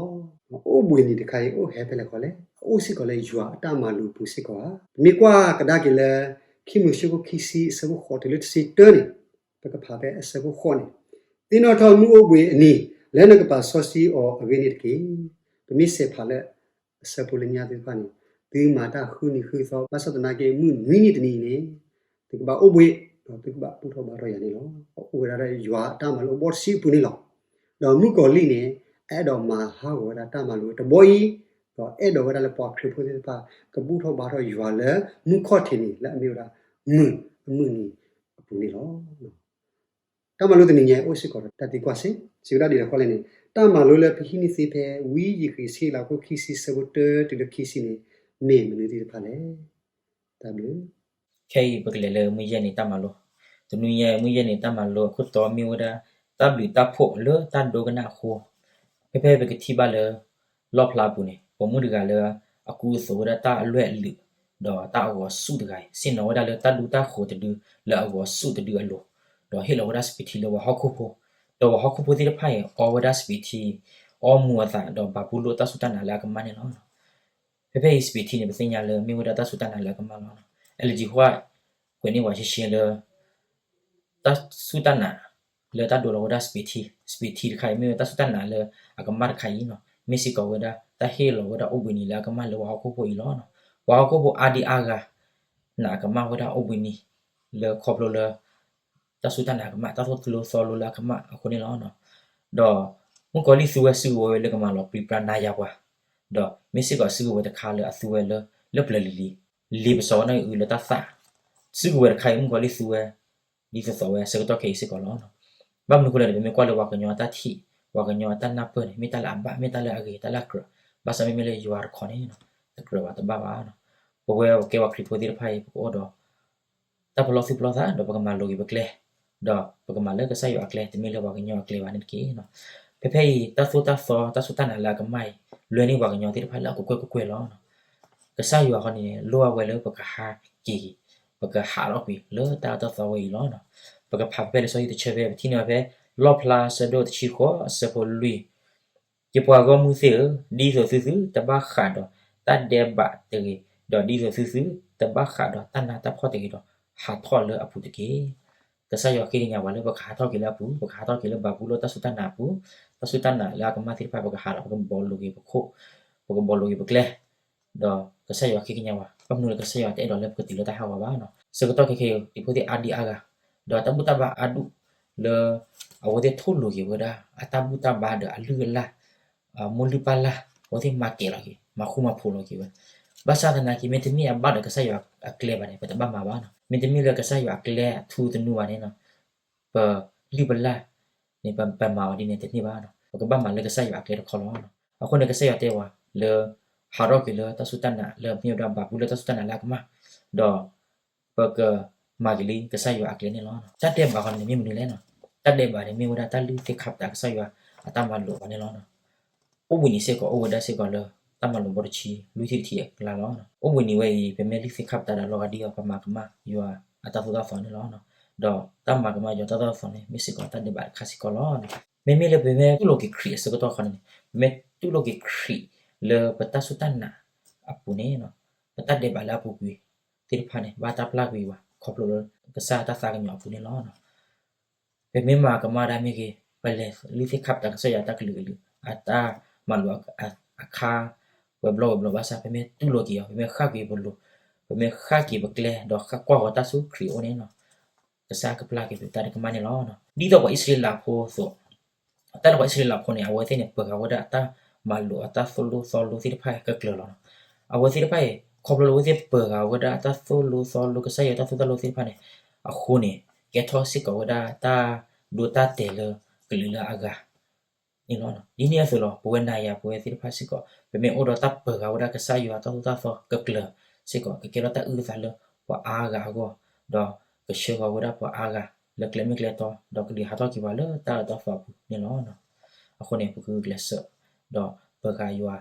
ၤ. အိၣ်ဘှံးနံၤတခါအံၤအိၣ်ဟဲဖဲလဲၣ်ဃီလဲၣ်, အအိၣ်စ့ၢ်ကီးလၢယွၤအတၢ်မၤလိာ်အပူၤစ့ၢ်ကီးဧါ. ပမ့ၢ်ကွၢ်ကဒါက့ၤလၢ ခံမိၤၡ့ခိၣ်ခံဆံအဆၢဖိဃိးတုၤလၢတဆံတၢန့ၣ်, ပကဖးဖဲအဆၢဖိဃိးန့ၣ်, သ့ၣ်နီၣ်ထီၣ်မုၢ်အိၣ်ဘှံးအနံၤ လၢနကပာ်စီဆှံအီၤအဂ့ၢ်န့ၣ်တက့ၢ်. ပမ့ၢ်ဆဲးဖးလၢ အဆၢဖိလၢညါသ့ၣ်တဖၣ်န့ၣ်, သုမၤတၢ်ဃုနံၤဃုသီ ဘၣ်ဆၣ်သနာ်က့ မုၢ်နွံနံၤတနံၤအံၤန့ၣ် သုကဘၣ်အိၣ်ဘှံး, ဒီးသုကဘၣ်ဘူၣ်ထီၣ်ဘါထီၣ်ယၤန့ၣ်လီၤ. အအိၣ်ဝဲဒၣ်ဒီးယွၤအတၢ်မၤလိာ်အဘီတဆံအပူၤန့ၣ်လီၤ. ဒီးမုၣ်ကီၤလံၢ်န့ၣ် အဲၣ်ဒိးမၤဟးဂီၤဝဲဒၣ်တၢ်မၤလိာ်တဘီအံၤ, ဒီးအဲၣ်ဒိးဝဲဒၣ်လၢပှၤခရံာ်ဖိသ့ၣ်တဖၣ် ကဘူၣ်ထီၣ်ဘါထီၣ်ယွၤလၢမုၢ်ခီၣ်ထံးနံၤ လၢအမ့ၢ်ဝဲဒၣ် မုၢ်အမုၢ်နံၤအပူၤန့ၣ်လီၤ. တၢ်မၤလိတနံၤညါအံၤအိၣ်စ့ၢ်ကီးဒီးတၢ်သံကွၢ်စ့ၢ်, စံးဝဲဒၣ်ဒ်လဲၣ်ဃီလဲၣ်န့ၣ်, တၢ်မၤလိလၢပဟံးန့ၢ်သ့ဖဲ ဝံယဃ့းစက့လးခိၣ်ခံဆံဆၢဖိတၢတုၤလၢခံဆံန့ၣ် မ့ၢ်မနုၤသ့ၣ်တဖၣ်လဲၣ်. တၢ်ဘျုး. ခဲအံၤပကလဲၤလၢမုၢ်ယဲၢ်နံၤတၢ်မၤလိ, တနွံညါအံၤ မုၢ်ယဲၢ်နံၤတၢ်မၤလိအခိၣ်တီမ့ၢ်ဝဲဒၣ် တၢ်ဘျုးတၢ်ဖှိၣ်လၢတၢ်ဒိကနၣ်အဃိ, ဖဲဖဲပကထံၣ်ဘၣ်လၢ လီၣ်ဖျါအပူၤန့ၣ် ပိာ်မုၣ်တဂၤလၢ အကူအသိးဝဲဒၣ်တၢ်အလွဲၢ်အလုး ဒီးတၢ်အဂီၤဆူၣ်တဂၤအံၤ ဆ့ၣ်နီၤဝဲဒၣ်လၢတၢ်ဒူတၢ်ဃိၤတဒု လၢအဂီၤဆူၣ်တဒုအလိၤ, ဒီးဟ့ၣ်လီၤဝဲဒၣ်စပံးထံလၢပှၤဟီၣ်ခိၣ်ဖိ, ဒီးပှၤဟီၣ်ခိၣ်ဖိသ့ၣ်တဖၣ်အံၤ အီဝဲဒၣ်စပံးထံ အီမူၤအသးဒီးဘၤဘူလိၣ်တၢ်စူၢ်တၢ်နာ်လၢအကမၣ်န့ၣ်လီၤ. ဖဲဖဲအံၤစပံးထံန့ၣ် ပသ့ၣ်ညါလၢမ့ၢ်ဝဲဒၣ်တၢ်စူၢ်တၢ်နာ်လၢအကမၣ်လီၤ. အဲလၢကၠံဟီၣ် ကွဲးန့ၢ်ပှၤရှဲရှဲလၢ တၢ်စူၢ်တၢ်နာ် လၢတၢ်ဒိလီၤဝဲဒၣ်စပံးထံ, စပံးထံတခါအံၤ မ့ၢ်ဝဲတၢ်စူၢ်တၢ်နာ်လၢအကမၣ်တခါအံၤန့ၣ် မ့ၢ်စ့ၢ်ကီးဝဲဒၣ် တၢ်ဟ့ၣ်လီၤဝဲဒၣ်အိၣ်ဘှံးနံၤလၢအကမၣ်လၢပှၤဟီၣ်ခိၣ်ဖိအံၤလီၤ. ပှၤဟီၣ်ခိၣ်ဖိအါဒံအါဂၤ နာ်အကမၣ်ဝဲဒၣ်အိၣ်ဘှံးနံၤ လၢခီဖျိလၢ တၢ်စူၢ်တၢ်နာ်အကမၣ် တၢ်သိၣ်လိသီလိလၢအကမၣ်အဃိန့ၣ်လီၤ. ဒီး မုၣ်ကီၤလံၢ်သူဝဲစုကဝဲၤလၢကမၤလီၤပြံပြါနါယၤပှၤ, ဒီးမ့ၢ်စ့ၢ်ကီးစုကဝဲၤတခါလၢအသူဝဲလၢ လၢပျၢၤလံၤလံၤ လံၤပစီဝဲန့ၣ်အုးလၢတၢ်သၣ်, စုကဝဲၤတခါအံၤ မုၣ်ကီၤလံၢ်သူဝဲ ဒ်သိးသိးဝဲအဆၢကတီၢ်ခဲအံၤစ့ၢ်ကီးလီၤ. ဘၣ်မနုၤအဃိလဲၣ်န့ၣ် ပမ့ၢ်ကွၢ်လၢပှၤကညီအတၢ်ထံၣ် ပှၤကညီအတၢ်နၢ်ပၢၢ်န့ၣ် မ့ၢ်တၢ်လၢအဘၣ် မ့ၢ်တၢ်လၢအဂ့ၤ တၢ်လၢအကြၢး, ဘၣ်ဆၣ်မ့မ့ၢ်လၢယွၤတခီန့ၣ် တကြၢးဘၣ်တဘၣ်ဘၣ်. ပဝဲပကဲပှၤခရံာ်ဖိသ့ၣ်တဖၣ်အံၤ ပကအိၣ်ဒီး တၢ်ပလီၢ်သူၣ်ပလီၢ်သး ဒီးပကမၤလိၤက့ၤပကျဲ, ဒီးပကမၤလၢကစၢ်ယွၤအကျဲ တမ့ၢ်လၢပှၤကညီအကျဲဘၣ်န့ၣ်တက့ၢ်. ဖဲဖဲအံၤ တၢ်သိၣ်တၢ်သီ တၢ်စူၢ်တၢ်နာ်လၢအကမၣ်အံၤ လွဲန့ၢ်ပှၤကညီသ့ၣ်တဖၣ်လၢအကကွဲၢ်ကကွဲၢ်လီၤ. ကစၢ်ယွၤဃီန့ၣ် လိၣ်ဘၣ်ဝဲလၢပကဟးက့ၤ, ပကဟးထီၣ်ကွံာ်လၢတၢ်အၢတၢ်သီဝဲအံၤလီၤ. ပကဖးဖဲဖဲလံာ်စီဆှံတဆၢဖဲ ပထံၣ်န့ၢ်ဝဲဖဲ လီၣ်ဖျါအဆၢဒိၣ်တဆံဃိး အဆၢဖိလွံၢ် ယပှၤဂီၢ်မုၢ်သ့ၣ်ဧၢ, ဒ်သိးသုသုတဘၣ်ဃးဒီးတၢ်ဒဲးဘးတဂ့ၤ, ဒီးဒ်သိးသုသုတဘၣ်ဃးဒီးတၢ်နးတၢ်ဖှီၣ်တဂ့ၤဒီး ဟးထီၣ်လၢအပူၤတက့ၢ်. ကစၢ်ယွၤဃ့ကညးပှၤလၢပကဟးထီၣ်က့ၤလၢအပူၤ, ပကဟးထီၣ်က့ၤလၢဘၤဘူလိၣ်တၢ်စူၢ်တၢ်နာ်အပူၤ, တၢ်စူၢ်တၢ်နာ်လၢအကမၣ်သ့ၣ်တဖၣ် ပကဟးဒီးပကဘီလိၤက့ၤပခိၣ် ပကဘီၣ်လိာ်က့ၤပကျဲ ဒီးကစၢ်ယွၤဃ့ကညးဝဲ, ဘၣ်မနုၤလၢကစၢ်ယွၤတအဲၣ်ဒိးလၢပကတုၤလၢတၢ်ဟးဂီၤဘၣ်နီၤ. ဆၢကတီၢ်ခဲအံၤ တံၤဖိသ့ၣ်အါဒံအါဂၤ, ဒီးတၢ်ဘူၣ်တၢ်ဘါအါဒူၣ်လၢ အဝဲသ့ၣ်ထိၣ်လိာ်က့ၤဝဲဒၣ် အတၢ်ဘူၣ်တၢ်ဘါဒီးအလုၢ်အလၢ် မိၢ်လုၢ်ပၢ်လၢ်, အဝဲသ့ၣ်မၤကဲၤလီၤက့ၤ မၤဃူမၤဖိးလီၤက့ၤဝဲ, ဘၣ်ဆၣ်သနာ်က့ မ့တမ့ၢ်အဘၣ်ဒီးကစၢ်ယွၤအကျဲဘၣ်န့ၣ် ပတဘၣ်မၤဘၣ်နီၤ. မ့တမ့ၢ်လၢကစၢ်ယွၤအကျဲအထူသနူဘၣ်န့ၣ်နီၤ ပလုၢ်ပလၢ်န့ၣ် ပမၤအီၤဒ်န့ၣ်တန့ၢ်ဘၣ်နီၤ. ပကဘၣ်မၤလၢကစၢ်ယွၤအကျဲတခီလီၤ. အဃိန့ၣ် ကစၢ်ယွၤတဲဝဲလၢ ဟးထီၣ်က့ၤလၢတၢ်စူၢ်တၢ်နာ်လၢမ့ၢ်ဝဲဒၣ်ဘၤဘူလိၣ်တၢ်စူၢ်တၢ်နာ်လၢအကမၣ်, ဒီး ပကမၤက့ၤလံကစၢ်ယွၤအကျဲန့ၣ်လီၤ. တၢ်ဒဲးဘးဃီန့ၣ်မ့ၢ်မနုၤလဲၣ်နီၤ. တၢ်ဒဲးဘးန့ၣ်မ့ၢ်ဝဲဒၣ်တၢ်လုၢ်သ့ၣ်ခါပတာ်ကစၢ်ယွၤအတၢ်မၤလိာ်အီၤန့ၣ်လီၤ. အိၣ်ဘှံးနံၤစ့ၢ်ကီးအိၣ်ဝဲဒၣ်စ့ၢ်ကီးလၢ တၢ်မၤလိာ်ဘီတဆံ လွံၢ်ထံၣ်တထံၣ်အကျါလီၤ. အိၣ်ဘှံးနံၤဝဲအံၤ ပမ့ၢ်လုၢ်သ့ၣ်ခါပတာ်ဒီးလီၤဂာ်ဒ်အံၤ ပမၤကမၣ်ယွၤအတၢ်သိၣ်တၢ်သီန့ၣ်လီၤ. ဒီးတၢ်မၤကမၣ်ယွၤတၢ်သိၣ်တၢ်သီန့ၣ် မ့ၢ်စ့ၢ်ကီးတၢ်ဒဲးဘးတခါစ့ၢ်ကီးလီၤ. မ့မ့ၢ်လၢပမ့ၢ်တူၢ်လိာ်က့ၤခရံာ်အဆၢကတီၢ်ခီန့ၣ်န့ၣ် ပမ့ၢ်တူၢ်လိာ်က့ၤခရံာ်လၢပတၢ်စူၢ်တၢ်နာ်အပူၤန့ၣ် ပတၢ်ဒဲးဘးလၢအပူၤကွံာ်သ့ၣ်တဖၣ်န့ၣ် ဘၣ်တၢ်ပျၢ်ကွံာ်ဝဲ ခီဖျိလၢကစၢ်တၢ်သးကညီၤအပူၤန့ၣ်လီၤ. ပမ့ၢ်မၤကမၣ်တၢ်မ့ၢ်ဂ့ၤ, ပလဲၤလုၢ်သ့ၣ်ခါပတာ်ကစၢ်ယွၤအတၢ်ကလုာ်ကလုာ် အတၢ်မၤလိာ်အခါ ဝဲၤဘျီဝဲၤဘျီဘၣ်ဆၣ် ပမ့ၢ်တူၢ်လိာ်က့ၤအီၤ, ပမ့ၢ်ဃၣ်က့ၤပလိၤ, ပမ့ၢ်ဃၣ်က့ၤပကျဲ ဒီးဃၣ်ကွၢ်ဃီၤတၢ်ဆူခရံာ်အအိၣ်န့ၣ် ကစၢ်ကပျၢ်က့ၤပတၢ်တကမၣ်န့ၣ်လီၤ. ဒ်သိးပှၤအံၣ်စရ့လးဖိအသိး, တၢ်လၢပှၤအံၣ်စရ့လးဖိန့ၣ် အဝဲသ့ၣ်န့ၣ် ပၢၤဃာ်ဝဲဒၣ်အတၢ်မၤလိာ်အတၢ်သိၣ်လိသီလိသ့ၣ်တဖၣ်ကကျၢၤလီၤ. အဝဲသ့ၣ်တဖၣ်အံၤ ခီဖျိလၢအဝဲသ့ၣ်ပၢၤဃာ်ဝဲဒၣ်အတၢ်သိၣ်လိသီလိ ကစၢ်ယွၤတၢ်သိၣ်တၢ်လိသ့ၣ်တဖၣ်န့ၣ် အဃိန့ၣ် ကဲထီၣ်စ့ၢ်ကီးဝဲဒၣ်တၢ်ဒိတၢ်တဲာ်လၢကလုာ်လၢအဂၤ န့ၣ်လီၤ. ဒ်န့ၣ်အသိးလီၤ ပဝဲနၤယၤပဝဲသ့ၣ်တဖၣ်စ့ၢ်ကီး ပမ့ၢ်အိၣ်ဒီးတၢ်ပၢၤဃာ်ဝဲဒၣ်ကစၢ်ယွၤတၢ်သိၣ်တၢ်သီကကျၢၤစ့ၢ်ကီး ကကဲထီၣ်တၢ်အုၣ်အသးလၢပှၤအါဂၤအဂီၢ်, ဒီးကဆှၢဃီၤဝဲဒၣ်ပှၤအါဂၤလၢကျဲမုၢ်ကျဲတီ ဒီးကဒုးဟးထီၣ်က့ၤပှၤလၢတၢ်အၢတၢ်သီအပူၤန့ၣ်လီၤ. အဃိန့ၣ် ပကဂုာ်ကျဲးစၢး ဒီးပၢၤဃာ်ယွၤ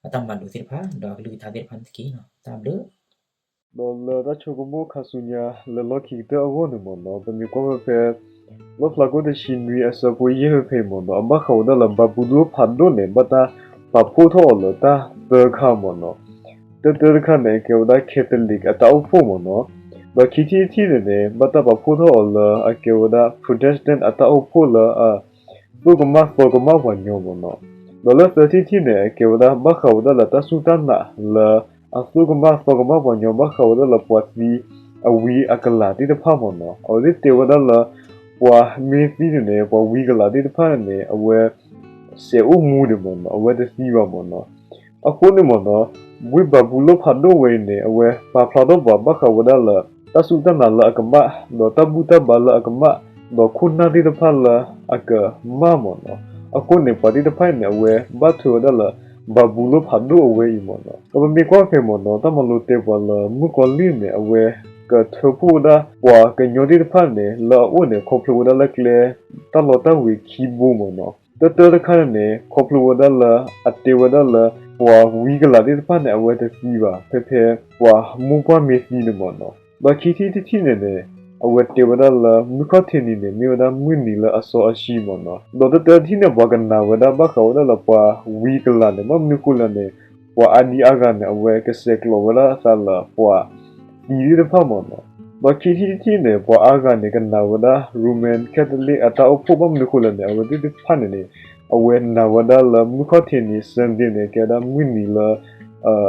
အတၢ်မၤလိာ်သ့ၣ်တဖၣ် ဒီးအကလုၢ်ကထါသ့ၣ်တဖၣ်န့ၣ်တက့ၢ်. တၢ်ဘျုး ဒီးလၢတၢ်ဆိကမိၣ်ခါဆူညါလၢလီၢ်ခံကတၢၢ်အဂီၢ်န့ၣ်မ့ၢ်နီၤ ပမ့ၢ်ကွၢ်ဖဲဖဲ လီၣ်ဖျါခိၣ်တဆံနွံအဆၢဖိယဲၢ်ဖဲဖဲအံၤမ့ၢ်နီၤ အဘၣ်ဃးဝဲဒၣ်လၢဘၤဘူလိၣ်ဖးဒိၣ်န့ၣ် ဘၣ်တၢ်ပာ်ဖှိၣ်ထီၣ်အီၤလၢတၢ်သၢခါမ့ၢ်နီၤ. တၢတၢတခါန့ၣ် အကဲဝဲဒၣ် Catholic အတၢ်အိၣ်ဖှိၣ်မ့ၢ်နီၤ. ဒီးခံထံၣ်တထံၣ်န့ၣ်န့ၣ် ဘၣ်တၢ်ပာ်ဖှိၣ်ထီၣ်အီၤလၢအကဲဝဲဒၣ် Protestant အတၢ်အိၣ်ဖှိၣ်လၢအ သိၣ်ကမၣ်သီကမၣ်ပှၤညီမ့ၢ်နီၤ. ဒီးလၢသၢထံၣ်တထံၣ်န့ၣ် အကဲဝဲဒၣ်ဘၣ်ဃးဝဲဒၣ်လၢတၢ်စူၢ်တၢ်နာ်လၢအသိၣ်ကမၣ်သီကမၣ်ပှၤညီ ဘၣ်ဃးဝဲဒၣ်လၢပှၤသံအဝံအကလၤသ့ၣ်တဖၣ်မ့ၢ်နီၤ. အဝဲသ့ၣ်တဲဝဲဒၣ်လၢ ပှၤမ့ၢ်သံန့ၣ်န့ၣ် ပှၤဝံကလၤသ့ၣ်တဖၣ်န့ၣ်န့ၣ် အဝဲ စဲးအိၣ်မူန့ၣ်မ့ၢ်နီၤ အဝဲတသံဘၣ်မ့ၢ်နီၤ. အဃိန့ၣ်မ့ၢ်နီၤ ဝ့ၢ်ဘၤဘူလိၣ်ဖးဒိၣ်ဝဲအံၤန့ၣ် အဝဲပာ်ဖျါထီၣ်ပှၤဘၣ်ဃးဝဲဒၣ်လၢ တၢ်စူၢ်တၢ်နာ်လၢအကမၣ် ဒီးတၢ်ဘူၣ်တၢ်ဘါလၢအကမၣ် ဒီးခိၣ်နၢ်သ့ၣ်တဖၣ်လၢအကမၣ်မ့ၢ်နီၤ. အဃိန့ၣ် ပှၤသ့ၣ်တဖၣ်အံၤန့ၣ် အဝဲဘၣ်ထွဲဝဲဒၣ်လၢ ဘၤဘူလိၣ်ဖးဒိၣ်အဝဲအံၤမ့ၢ်နီၤ. ဒီးပမ့ၢ်ကွၢ်ဖဲမ့ၢ်နီၤ တၢ်မၤလိတဲပှၤလၢမုၣ်ကီၤလံၢ်န့ၣ် အဝဲကထၢဖှိၣ်ဝဲဒၣ်ပှၤကညီသ့ၣ်တဖၣ်န့ၣ် လၢအအိၣ်န့ၣ် ခီဖျိဝဲဒၣ်လၢကျဲ တၢ်လီတၢ်ဝ့ၤခံဘိမ့ၢ်နီၤ. တၢတၢတခါန့ၣ်န့ၣ် ခီဖျိဝဲဒၣ်လၢ အတဲဝဲဒၣ်လၢ ပှၤဝံကလၤသ့ၣ်တဖၣ်န့ၣ် အဝဲတသံဘၣ် ဖဲဖဲပှၤမိၢ်ပှၢ်မ့ၢ်သံန့ၣ်မ့ၢ်နီၤ. ဒီးခံထံၣ်တထံၣ်န့ၣ်န့ၣ် အဝဲတဲဝဲဒၣ်လၢ မုၢ်ခီၣ်ထံးနံၤန့ၣ် မ့ၢ်ဝဲဒၣ်မုၢ်နံၤလၢအစီအဆှံမ့ၢ်နီၤ. ဒီးတၢတၢတထံၣ်န့ၣ် ပှၤကနာ်ဝဲဒၣ်ဘၣ်ဃးဝဲဒၣ်လၢပှၤဝံကလၤန့ၣ် ဘၣ်မနုၤဃိလဲၣ်န့ၣ် ပှၤအါဒံအါဂၤန့ၣ် အဝဲကဆဲးကျိးဝဲဒၣ်အသးလၢပှၤသံသ့ၣ်တဖၣ်မ့ၢ်နီၤ. ဒီးခံထံၣ်တထံၣ်န့ၣ် ပှၤအါဂၤန့ၣ် ကနာ်ဝဲဒၣ် Roman Catholic အတၢ်အိၣ်ဖှိၣ် ဘၣ်မနုၤဃိလဲၣ်န့ၣ် အဝဲသ့ၣ်တဖၣ်န့ၣ်န့ၣ် အဝဲနာ်ဝဲဒၣ်လၢမုၢ်ခီၣ်ထံးနံၤ Sunday န့ၣ် ကဲဝဲဒၣ်မုၢ်နံၤလၢ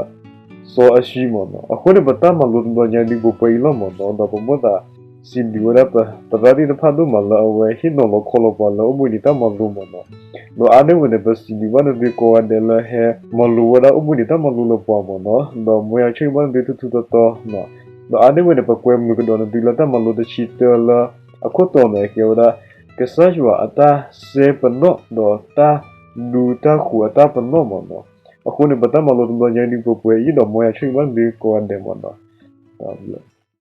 စီအဆှံမ့ၢ်နီၤ. အဃိန့ၣ် ပတၢ်မၤလိတဘျီညါဒ်ပှဲၤအံၤလီၤမ့ၢ်နီၤ, ဒီးပမိၣ်သးစံးဘျုးဝဲဒၣ်ပသရၣ်သ့ၣ်တဖၣ်ဒိၣ်မးလၢအဝဲဟ့ၣ်နီၤလီၤခီလီၤပှၤလၢအိၣ်ဘှံးနံၤတၢ်မၤလိမ့ၢ်နီၤ. ဒီးအါန့ၢ်ဝဲန့ၣ် ပစံးဘျုးဘၣ်နသုကိးဂၤဒဲးလၢဟဲမၤလိဝဲဒၣ်အိၣ်ဘှံးနံၤတၢ်မၤလိလၢပှၤမ့ၢ်နီၤ, ဒီးမ်ယွၤဆိၣ်ဂ့ၤဘၣ်နသုထူထူတီတီနီၤ. ဒီးအါန့ၢ်ဝဲန့ၣ် ပကွဲမုာ်ကဒီးနသုလၢတၢ်မၤလိတဆံတၢလၢအခိၣ်တီန့ၣ် ကဲဝဲဒၣ် ကစၢ်ယွၤအတၢ်စဲပနီၣ် ဒီးတၢ်ဒူတၢ်ဃိၤအတၢ်ပနီၣ်မ့ၢ်နီၤ. အဃိန့ၣ် ပတၢ်မၤလိတဘျီညါဒ်ပှဲၤပှဲၤအံၤ ဒီးမ်ယွၤဆိၣ်ဂ့ၤဘၣ်နသုကိးဂၤဒဲးမ့ၢ်နီၤ. တၢ်ဘျုး